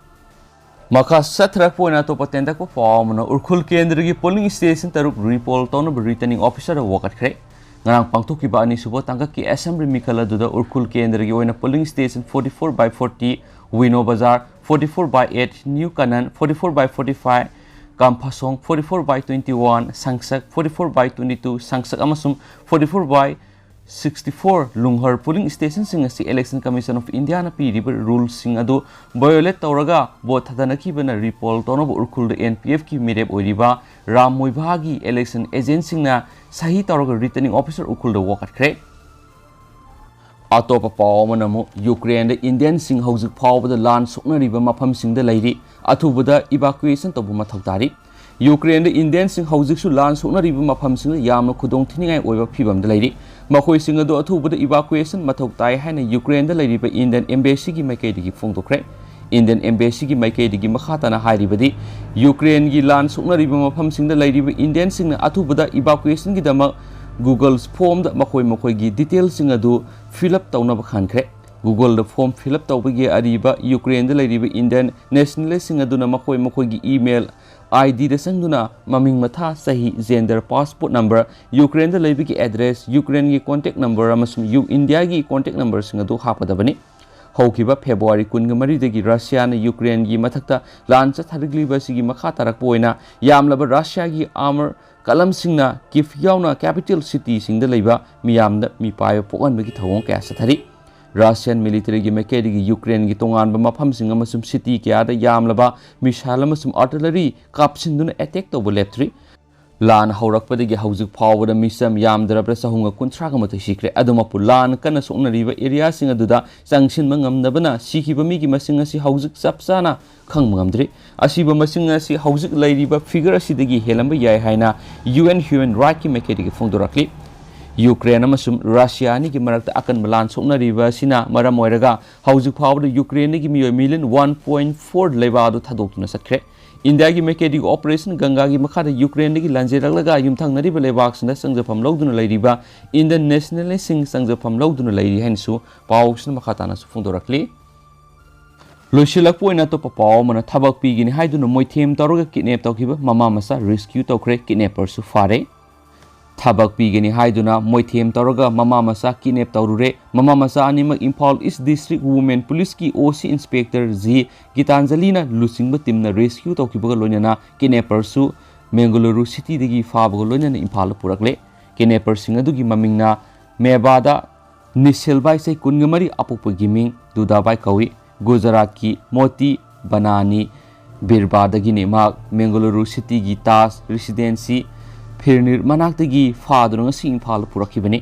ꯃꯈꯥ ꯆꯠꯊꯔꯛꯄ ꯑꯣꯏꯅ ꯑꯇꯣꯞꯄ ꯇꯦꯟꯇꯛꯄ ꯄꯥꯎ ꯑꯃꯅ, ꯎꯔꯈꯨꯜ ꯀꯦꯟꯗ꯭ꯔꯒꯤ ꯄꯣꯂꯤꯡ ꯁ꯭ꯇꯦꯁꯟ ꯇꯔꯨꯛ ꯔꯤꯄꯣꯜ ꯇꯧꯅꯕ ꯔꯤꯇꯔꯅꯤꯡ ꯑꯣꯐꯤꯁꯔꯗ ꯋꯥꯀꯠꯈ꯭ꯔꯦ꯫ ꯉꯔꯥꯡ ꯄꯥꯡꯊꯣꯛꯈꯤꯕ ꯑꯅꯤꯁꯨꯕ ꯇꯥꯡꯀꯛꯀꯤ ꯑꯦꯁꯦꯝꯕ꯭ꯂꯤ ꯃꯤꯈꯜ ꯑꯗꯨꯗ ꯎꯔꯈꯨꯜ ꯀꯦꯟꯗ꯭ꯔꯒꯤ ꯑꯣꯏꯅ polling station forty-four by forty, Wino Bazar, forty-four by eight, New Canaan, forty-four by forty-five, Kamphasom, forty-four by twenty-one, ꯁꯪꯁꯛ, forty-four by twenty-two, ꯁꯪꯁꯛ ꯑꯃꯁꯨꯡ forty-four by sixty-four ꯂꯨꯡꯍꯔ ꯄꯣꯂꯤꯡ ꯁ꯭ꯇꯦꯁꯟꯁꯤꯡ ꯑꯁꯤ Election Commission of Indiaꯅ ꯄꯤꯔꯤꯕ ꯔꯨꯜꯁꯤꯡ ꯑꯗꯨ ꯚꯥꯏꯑꯣꯂꯦꯠ ꯇꯧꯔꯒ ꯚꯣꯠ ꯊꯥꯗꯅꯈꯤꯕꯅ ꯔꯤꯄꯣꯜ ꯇꯧꯅꯕ ꯎꯔꯈꯨꯜꯗ ꯑꯦꯟ ꯄꯤ ꯑꯦꯐꯀꯤ ꯃꯤꯔꯦꯞ ꯑꯣꯏꯔꯤꯕ ꯔꯥꯝ ꯃꯣꯏꯚꯥꯒꯤ ꯏꯂꯦꯛꯁꯟ ꯑꯦꯖꯦꯟꯠꯁꯤꯡꯅ ꯁꯍꯤ ꯇꯧꯔꯒ ꯔꯤꯇꯔꯅꯤꯡ ꯑꯣꯐꯤꯁꯔ ꯎꯈ꯭ꯔꯨꯜꯗ ꯋꯥꯀꯠꯈ꯭ꯔꯦ꯫ ꯑꯇꯣꯞꯄ ꯄꯥꯎ ꯑꯃꯅ ꯑꯃꯨꯛ, ꯌꯨꯀ꯭ꯔꯦꯟꯗ ꯏꯟꯗꯤꯌꯟꯁꯤꯡ ꯍꯧꯖꯤꯛ ꯐꯥꯎꯕꯗ ꯂꯥꯟ ꯁꯣꯛꯅꯔꯤꯕ ꯃꯐꯝꯁꯤꯡꯗ ꯂꯩꯔꯤ, ꯑꯊꯨꯕꯗ ꯏꯚꯥꯀ꯭ꯌꯨꯑꯦꯁꯟ ꯇꯧꯕ ꯃꯊꯧ ꯇꯥꯔꯤ꯫ ꯌꯨꯀ꯭ꯔꯦꯟꯗ ꯏꯟꯗꯤꯌꯟꯁꯤꯡ ꯍꯧꯖꯤꯛꯁꯨ ꯂꯥꯟ ꯁꯣꯛꯅꯔꯤꯕ ꯃꯐꯝꯁꯤꯡꯗ ꯌꯥꯝꯅ ꯈꯨꯗꯣꯡ ꯊꯤꯅꯤꯡꯉꯥꯏ ꯑꯣꯏꯕ ꯐꯤꯕꯝꯗ ꯂꯩꯔꯤ꯫ ꯃꯈꯣꯏꯁꯤꯡ ꯑꯗꯨ ꯑꯊꯨꯕꯗ evacuation ꯃꯊꯧ ꯇꯥꯏ ꯍꯥꯏꯅ ꯌꯨꯀ꯭ꯔꯦꯟꯗ ꯂꯩꯔꯤꯕ ꯏꯟꯗꯤꯌꯟ embassy ꯒꯤ ꯃꯥꯏꯀꯩꯗꯒꯤ ꯐꯣꯡꯗꯣꯛꯈ꯭ꯔꯦ꯫ ꯏꯟꯗꯤꯌꯟ embassy ꯒꯤ ꯃꯥꯏꯀꯩꯗꯒꯤ ꯃꯈꯥ ꯇꯥꯅ ꯍꯥꯏꯔꯤꯕꯗꯤ, ꯌꯨꯀ꯭ꯔꯦꯟꯒꯤ ꯂꯥꯟ ꯁꯣꯛꯅꯔꯤꯕ ꯃꯐꯝꯁꯤꯡꯗ ꯂꯩꯔꯤꯕ ꯏꯟꯗꯤꯌꯟꯁꯤꯡꯅ ꯑꯊꯨꯕꯗ evacuation ꯒꯤꯗꯃꯛ Google form ꯗ ꯃꯈꯣꯏ ꯃꯈꯣꯏꯒꯤ detail ꯁꯤꯡ ꯑꯗꯨ fill up ꯇꯧꯅꯕ ꯈꯟꯈ꯭ꯔꯦ꯫ Google ꯗ form fill up ꯇꯧꯕꯒꯤ ꯑꯔꯤꯕ ꯌꯨꯀ꯭ꯔꯦꯟꯗ ꯂꯩꯔꯤꯕ ꯏꯟꯗꯤꯌꯟ nationalist ꯁꯤꯡ ꯑꯗꯨꯅ ꯃꯈꯣꯏ ꯃꯈꯣꯏꯒꯤ email ID ꯗ ꯆꯪꯗꯨꯅ ꯃꯃꯤꯡ ꯃꯊꯥ, ꯆꯍꯤ, gender, passport number, ꯌꯨꯀ꯭ꯔꯦꯟꯗ ꯂꯩꯕꯒꯤ address, ꯌꯨꯀ꯭ꯔꯦꯟꯒꯤ contact number ꯑꯃꯁꯨꯡ ꯌꯨ-, ꯏꯟꯗꯤꯌꯥꯒꯤ contact number ꯁꯤꯡ ꯑꯗꯨ ꯍꯥꯞꯀꯗꯕꯅꯤ꯫ ꯍꯧꯈꯤꯕ ꯐꯦꯕ꯭ꯔꯨꯋꯥꯔꯤ ꯀꯨꯟꯃꯔꯤꯗꯒꯤ ꯔꯁꯤꯌꯥꯅ ꯌꯨꯀ꯭ꯔꯦꯟꯒꯤ ꯃꯊꯛꯇ ꯂꯥꯟ ꯆꯠꯊꯔꯛꯂꯤꯕ ꯑꯁꯤꯒꯤ ꯃꯈꯥ ꯇꯥꯔꯛꯄ ꯑꯣꯏꯅ ꯌꯥꯝꯂꯕ ꯔꯁꯤꯌꯥꯒꯤ armor ꯀꯂꯝꯁꯤꯡꯅ ꯀꯤꯐ ꯌꯥꯎꯅ capital city ꯁꯤꯡꯗ ꯂꯩꯕ ꯃꯤꯌꯥꯝꯗ ꯃꯤꯄꯥꯏꯕ ꯄꯣꯛꯍꯟꯕꯒꯤ ꯊꯧꯑꯣꯡ ꯀꯌꯥ ꯆꯠꯊꯔꯤ꯫ Russian military ꯒꯤ ꯃꯥꯏꯀꯩꯗꯒꯤ ꯌꯨꯀ꯭ꯔꯦꯟꯒꯤ ꯇꯣꯉꯥꯟꯕ ꯃꯐꯝꯁꯤꯡ ꯑꯃꯁꯨꯡ city ꯀꯌꯥꯗ ꯌꯥꯝꯂꯕ missile ꯑꯃꯁꯨꯡ artillery ꯀꯥꯞꯁꯤꯟꯗꯨꯅ attack ꯇꯧꯕ ꯂꯦꯞꯇ꯭ꯔꯤ꯫ ꯂꯥꯟ ꯍꯧꯔꯛꯄꯗꯒꯤ ꯍꯧꯖꯤꯛ ꯐꯥꯎꯕꯗ ꯃꯤꯆꯝ ꯌꯥꯝꯗ꯭ꯔꯕꯗ ꯆꯍꯨꯝꯒ ꯀꯨꯟꯊ꯭ꯔꯥꯒ ꯃꯥꯊꯣꯏ ꯁꯤꯈ꯭ꯔꯦ꯫ ꯑꯗꯨꯃꯛꯄꯨ ꯂꯥꯟ ꯀꯟꯅ ꯁꯣꯛꯅꯔꯤꯕ area ꯁꯤꯡ ꯑꯗꯨꯗ ꯆꯪꯁꯤꯟꯕ ꯉꯝꯗꯕꯅ ꯁꯤꯈꯤꯕ ꯃꯤꯒꯤ ꯃꯁꯤꯡ ꯑꯁꯤ ꯍꯧꯖꯤꯛ ꯆꯞ ꯆꯥꯅ ꯈꯪꯕ ꯉꯝꯗ꯭ꯔꯤ꯫ ꯑꯁꯤꯕ ꯃꯁꯤꯡ ꯑꯁꯤ ꯍꯧꯖꯤꯛ ꯂꯩꯔꯤꯕ figure ꯑꯁꯤꯗꯒꯤ ꯍꯦꯜꯂꯝꯕ ꯌꯥꯏ ꯍꯥꯏꯅ U N human right ꯀꯤ ꯃꯥꯏꯀꯩꯗꯒꯤ ꯐꯣꯡꯗꯣꯔꯛꯂꯤ꯫ ꯌꯨꯀ꯭ꯔꯦꯟ ꯑꯃꯁꯨꯡ ꯔꯁꯤꯌꯥ ꯑꯅꯤꯒꯤ ꯃꯔꯛꯇ ꯑꯀꯟꯕ ꯂꯥꯟ ꯁꯣꯛꯅꯔꯤꯕ ꯑꯁꯤꯅ ꯃꯔꯝ ꯑꯣꯏꯔꯒ ꯍꯧꯖꯤꯛ ꯐꯥꯎꯕꯗ ꯌꯨꯀ꯭ꯔꯦꯟꯗꯒꯤ ꯃꯤꯑꯣꯏ million one point four ꯂꯩꯕꯥꯛ ꯑꯗꯨ ꯊꯥꯗꯣꯛꯇꯨꯅ ꯆꯠꯈ꯭ꯔꯦ꯫ ꯏꯟꯗꯤꯌꯥꯒꯤ ꯃꯥꯏꯀꯩꯗꯒꯤ Operation Ganga ꯒꯤ ꯃꯈꯥꯗ ꯌꯨꯀ꯭ꯔꯦꯟꯗꯒꯤ ꯂꯥꯟꯖꯦꯜꯂꯛꯂꯒ ꯌꯨꯝꯊꯪꯅꯔꯤꯕ ꯂꯩꯕꯥꯛꯁꯤꯡꯗ ꯆꯪꯖꯐꯝ ꯂꯧꯗꯨꯅ ꯂꯩꯔꯤꯕ Indian nationalist ꯁꯤꯡ ꯆꯪꯖꯐꯝ ꯂꯧꯗꯨꯅ ꯂꯩꯔꯤ ꯍꯥꯏꯅꯁꯨ ꯄꯥꯎꯁꯤꯅ ꯃꯈꯥ ꯇꯥꯅꯁꯨ ꯐꯣꯡꯗꯣꯔꯛꯂꯤ꯫ ꯂꯣꯏꯁꯤꯜꯂꯛꯄ ꯑꯣꯏꯅ ꯑꯇꯣꯞꯄ ꯄꯥꯎ ꯑꯃꯅ, ꯊꯕꯛ ꯄꯤꯒꯅꯤ ꯍꯥꯏꯗꯨꯅ ꯃꯣꯏꯊꯦꯝ ꯇꯧꯔꯒ kidnap ꯇꯧꯈꯤꯕ ꯃꯃꯥ ꯃꯆꯥ rescue ꯇꯧꯈ꯭ꯔꯦ, kidnapper ꯁꯨ ꯐꯥꯔꯦ꯫ ꯊꯕꯛ ꯄꯤꯒꯅꯤ ꯍꯥꯏꯗꯨꯅ ꯃꯣꯏꯊꯦꯝ ꯇꯧꯔꯒ ꯃꯃꯥ ꯃꯆꯥ kidnap ꯇꯧꯔꯨꯔꯦ꯫ ꯃꯃꯥ ꯃꯆꯥ ꯑꯅꯤꯃꯛ Imphal East District Women Police ꯀꯤ O C Inspector G ꯒꯤꯇꯥꯟꯖꯂꯤꯅ ꯂꯨꯆꯤꯡꯕ team ꯅ rescue ꯇꯧꯈꯤꯕꯒ ꯂꯣꯏꯅꯅ kidnapper ꯁꯨ ꯃꯦꯡꯒꯂꯨꯔꯨ city ꯗꯒꯤ ꯐꯥꯕꯒ ꯂꯣꯏꯅꯅ ꯏꯝꯐꯥꯜꯗ ꯄꯨꯔꯛꯂꯦ꯫ Kidnapper ꯁꯤꯡ ꯑꯗꯨꯒꯤ ꯃꯃꯤꯡꯅ ꯃꯦꯕꯥꯗ ꯅꯤꯁꯦꯜꯕꯥꯏ, ꯆꯍꯤ ꯀꯨꯟꯒ ꯃꯔꯤ, ꯑꯄꯣꯛꯄꯒꯤ ꯃꯤꯡ ꯗꯨꯗꯥꯕꯥꯏ ꯀꯧꯏ꯫ ꯒꯨꯖꯔꯥꯠꯀꯤ ꯃꯣꯇꯤ ꯕꯅꯥꯅꯤ ꯕꯤꯔꯕꯥꯗꯒꯤꯅꯤ꯫ ꯃꯍꯥꯛ ꯃꯦꯡꯒꯂꯨꯔꯨ city ꯒꯤ ꯇꯥꯖ Residency ꯐꯤꯔꯅꯤꯔ ꯃꯅꯥꯛꯇꯒꯤ ꯐꯥꯗꯨꯅ ꯉꯁꯤ ꯏꯝꯐꯥꯜꯗ ꯄꯨꯔꯛꯈꯤꯕꯅꯤ꯫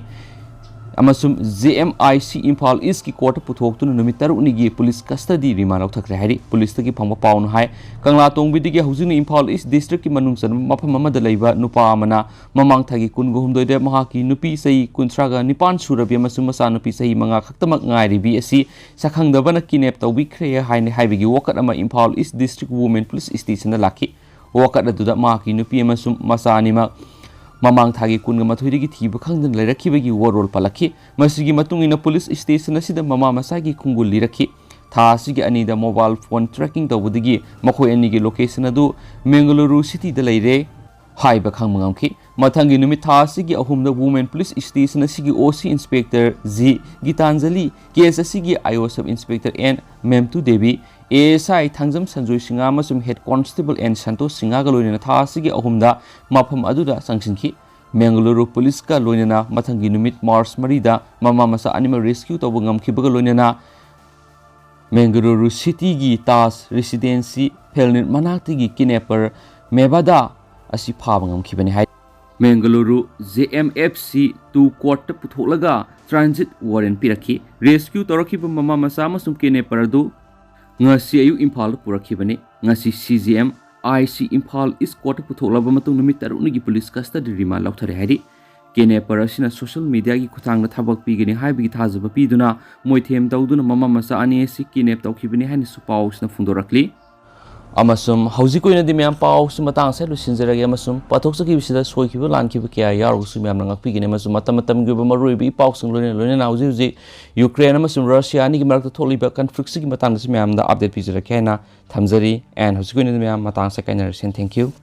ꯑꯃꯁꯨꯡ J M I C Imphal ꯏꯁꯀꯤ ꯀꯣꯔꯠꯇ ꯄꯨꯊꯣꯛꯇꯨꯅ ꯅꯨꯃꯤꯠ ꯇꯔꯨꯛꯅꯤꯒꯤ ꯄꯨꯂꯤꯁ ꯀꯁꯇꯗꯤ ꯔꯤꯃꯥꯟ ꯂꯧꯊꯈ꯭ꯔꯦ ꯍꯥꯏꯔꯤ꯫ ꯄꯨꯂꯤꯁꯇꯒꯤ ꯐꯪꯕ ꯄꯥꯎꯅ ꯍꯥꯏ, ꯀꯪꯂꯥꯇꯣꯡꯕꯤꯗꯒꯤ ꯍꯧꯖꯤꯛꯅ ꯏꯝꯐꯥꯜ ꯏꯁ ꯗꯤꯁꯇ꯭ꯔꯤꯛꯀꯤ ꯃꯅꯨꯡ ꯆꯟꯕ ꯃꯐꯝ ꯑꯃꯗ ꯂꯩꯕ ꯅꯨꯄꯥ ꯑꯃꯅ ꯃꯃꯥꯡ ꯊꯥꯒꯤ ꯀꯨꯟꯒ ꯍꯨꯝꯗꯣꯏꯗ ꯃꯍꯥꯛꯀꯤ ꯅꯨꯄꯤ ꯆꯍꯤ ꯀꯨꯟꯊ꯭ꯔꯥꯒ ꯅꯤꯄꯥꯟ ꯁꯨꯔꯕꯤ ꯑꯃꯁꯨꯡ ꯃꯆꯥꯅꯨꯄꯤ ꯆꯍꯤ ꯃꯉꯥ ꯈꯛꯇꯃꯛ ꯉꯥꯏꯔꯤꯕꯤ ꯑꯁꯤ ꯁꯛꯈꯪꯗꯕꯅ ꯀꯤꯗꯅꯦꯞ ꯇꯧꯕꯤꯈ꯭ꯔꯦ ꯍꯥꯏꯅ ꯍꯥꯏꯕꯒꯤ ꯋꯥꯀꯠ ꯑꯃ ꯏꯝꯐꯥꯜ ꯏꯁ ꯗꯤꯁꯇ꯭ꯔꯤꯛ ꯋꯨꯃꯦꯟ ꯄꯨꯂꯤꯁ ꯁ꯭ꯇꯦꯁꯟꯗ ꯂꯥꯛꯈꯤ꯫ ꯋꯥꯀꯠ ꯑꯗꯨꯗ ꯃꯍꯥꯛꯀꯤ ꯅꯨꯄꯤ ꯑꯃꯁꯨꯡ ꯃꯆꯥ ꯑꯅꯤꯃꯛ ꯃꯃꯥꯡ ꯊꯥꯒꯤ ꯀꯨꯟꯒ ꯃꯥꯊꯣꯏꯗꯒꯤ ꯊꯤꯕ ꯈꯪꯗꯅ ꯂꯩꯔꯛꯈꯤꯕꯒꯤ ꯋꯥꯔꯣꯜ ꯄꯜꯂꯛꯈꯤ꯫ ꯃꯁꯤꯒꯤ ꯃꯇꯨꯡ ꯏꯟꯅ ꯄꯨꯂꯤꯁ ꯁ꯭ꯇꯦꯁꯟ ꯑꯁꯤꯗ ꯃꯃꯥ ꯃꯆꯥꯒꯤ ꯈꯣꯡꯒꯨꯜ ꯂꯤꯔꯛꯈꯤ꯫ ꯊꯥ ꯑꯁꯤꯒꯤ ꯑꯅꯤꯗ ꯃꯣꯕꯥꯏꯜ ꯐꯣꯟ ꯇ꯭ꯔꯦꯀꯤꯡ ꯇꯧꯕꯗꯒꯤ ꯃꯈꯣꯏ ꯑꯅꯤꯒꯤ ꯂꯣꯀꯦꯁꯟ ꯑꯗꯨ ꯃꯦꯡꯒꯂꯨꯔꯨ ꯁꯤꯇꯤꯗ ꯂꯩꯔꯦ ꯍꯥꯏꯕ ꯈꯪꯕ ꯉꯝꯈꯤ꯫ ꯃꯊꯪꯒꯤ ꯅꯨꯃꯤꯠ ꯊꯥ ꯑꯁꯤꯒꯤ ꯑꯍꯨꯝꯗ ꯋꯨꯃꯦꯟ ꯄꯨꯂꯤꯁ ꯁ꯭ꯇꯦꯁꯟ ꯑꯁꯤꯒꯤ O C inspector G Gitanjali, case ꯑꯁꯤꯒꯤ I O sub inspector N Memtu Devi, A S I Thangjam Sanjoy Singh ꯑꯃꯁꯨꯡ ꯍꯦꯗ ꯀꯣꯟꯁꯇꯦꯕꯜ ꯑꯦꯟ ꯁꯟꯇꯣꯁ ꯁꯤꯡꯍꯒ ꯂꯣꯏꯅꯅ ꯊꯥ ꯑꯁꯤꯒꯤ ꯑꯍꯨꯝꯗ ꯃꯐꯝ ꯑꯗꯨꯗ ꯆꯪꯁꯤꯟꯈꯤ꯫ ꯃꯦꯡꯒꯂꯨꯔꯨ ꯄꯨꯂꯤꯁꯀ ꯂꯣꯏꯅꯅ ꯃꯊꯪꯒꯤ ꯅꯨꯃꯤꯠ ꯃꯥꯔꯆ ꯃꯔꯤꯗ ꯃꯃꯥ ꯃꯆꯥ ꯑꯅꯤꯃꯛ ꯔꯦꯁꯀ꯭ꯌꯨ ꯇꯧꯕ ꯉꯝꯈꯤꯕꯒ ꯂꯣꯏꯅꯅ ꯃꯦꯡꯒꯂꯨꯔꯨ ꯁꯤꯇꯤꯒꯤ ꯇꯥꯖ ꯔꯦꯁꯤꯗꯦꯟꯁꯤ ꯐꯦꯜꯅꯤꯠ ꯃꯅꯥꯛꯇꯒꯤ ꯀꯤꯗꯅꯦꯄꯔ ꯃꯦꯕꯥꯗꯥ ꯑꯁꯤ ꯐꯥꯕ ꯉꯝꯈꯤꯕꯅꯤ ꯍꯥꯏ꯫ Mangaluru J M F C two ꯀꯣꯔꯠꯇ ꯄꯨꯊꯣꯛꯂꯒ ꯇ꯭ꯔꯥꯟꯖꯤꯠ ꯋꯥꯔꯦꯟ ꯄꯤꯔꯛꯈꯤ꯫ ꯔꯦꯁꯀ꯭ꯌꯨ ꯇꯧꯔꯛꯈꯤꯕ ꯃꯃꯥ ꯃꯆꯥ ꯑꯃꯁꯨꯡ ꯀꯤꯗꯅꯦꯄꯔ ꯑꯗꯨ ꯉꯁꯤ ꯑꯌꯨꯛ ꯏꯝꯐꯥꯜꯗ ꯄꯨꯔꯛꯈꯤꯕꯅꯤ꯫ ꯉꯁꯤ C J M I C Imphal ꯏꯁ ꯀꯣꯔꯠꯇ ꯄꯨꯊꯣꯛꯂꯕ ꯃꯇꯨꯡ ꯅꯨꯃꯤꯠ ꯇꯔꯨꯛꯅꯤꯒꯤ ꯄꯨꯂꯤꯁ ꯀꯁꯇꯗꯤ ꯔꯤꯃꯥꯟ ꯂꯧꯊꯔꯦ ꯍꯥꯏꯔꯤ꯫ ꯀꯤꯗꯅꯦꯄꯔ ꯑꯁꯤꯅ ꯁꯣꯁꯤꯌꯦꯜ ꯃꯤꯗꯤꯌꯥꯒꯤ ꯈꯨꯠꯊꯥꯡꯗ ꯊꯕꯛ ꯄꯤꯒꯅꯤ ꯍꯥꯏꯕꯒꯤ ꯊꯥꯖꯕ ꯄꯤꯗꯨꯅ ꯃꯣꯏꯊꯦꯝ ꯇꯧꯗꯨꯅ ꯃꯃꯥ ꯃꯆꯥ ꯑꯅꯤ ꯑꯁꯤ ꯀꯤꯗꯅꯦꯞ ꯇꯧꯈꯤꯕꯅꯤ ꯍꯥꯏꯅꯁꯨ ꯄꯥꯎꯁꯤꯅ ꯐꯣꯡꯗꯣꯔꯛꯂꯤ꯫ ꯑꯃꯁꯨꯡ ꯍꯧꯖꯤꯛꯀꯤ ꯑꯣꯏꯅꯗꯤ ꯃꯌꯥꯝ ꯄꯥꯎꯁꯤ ꯃꯇꯥꯡ ꯑꯁꯤꯗ ꯂꯣꯏꯁꯤꯟꯖꯔꯒꯦ ꯑꯃꯁꯨꯡ ꯄꯥꯊꯣꯛꯆꯈꯤꯕꯁꯤꯗ ꯁꯣꯏꯈꯤꯕ ꯂꯥꯟꯈꯤꯕ ꯀꯌꯥ ꯌꯥꯎꯔꯒꯁꯨ ꯃꯌꯥꯝꯅ ꯉꯥꯛꯄꯤꯒꯅꯤ ꯑꯃꯁꯨꯡ ꯃꯇꯝ ꯃꯇꯝꯒꯤ ꯑꯣꯏꯕ ꯃꯔꯨꯑꯣꯏꯕ ꯏ ꯄꯥꯎꯁꯤꯡ ꯂꯣꯏꯅ ꯂꯣꯏꯅꯅ ꯍꯧꯖꯤꯛ ꯍꯧꯖꯤꯛ ꯌꯨꯀ꯭ꯔꯦꯟ ꯑꯃꯁꯨꯡ ꯔꯁꯤꯌꯥ ꯑꯅꯤꯒꯤ ꯃꯔꯛꯇ ꯊꯣꯛꯂꯤꯕ ꯀꯟꯐ꯭ꯂꯤꯛꯁꯤꯒꯤ ꯃꯇꯥꯡꯗꯁꯨ ꯃꯌꯥꯝꯗ ꯑꯞꯗꯦꯠ ꯄꯤꯖꯔꯛꯀꯦ ꯍꯥꯏꯅ ꯊꯝꯖꯔꯤ꯫ And ꯍꯧꯖꯤꯛꯀꯤ ꯑꯣꯏꯅꯗꯤ ꯃꯌꯥꯝ ꯃꯇꯥꯡ ꯑꯁꯤꯗ ꯀꯥꯏꯅꯔꯁꯤ꯫ Thank you꯫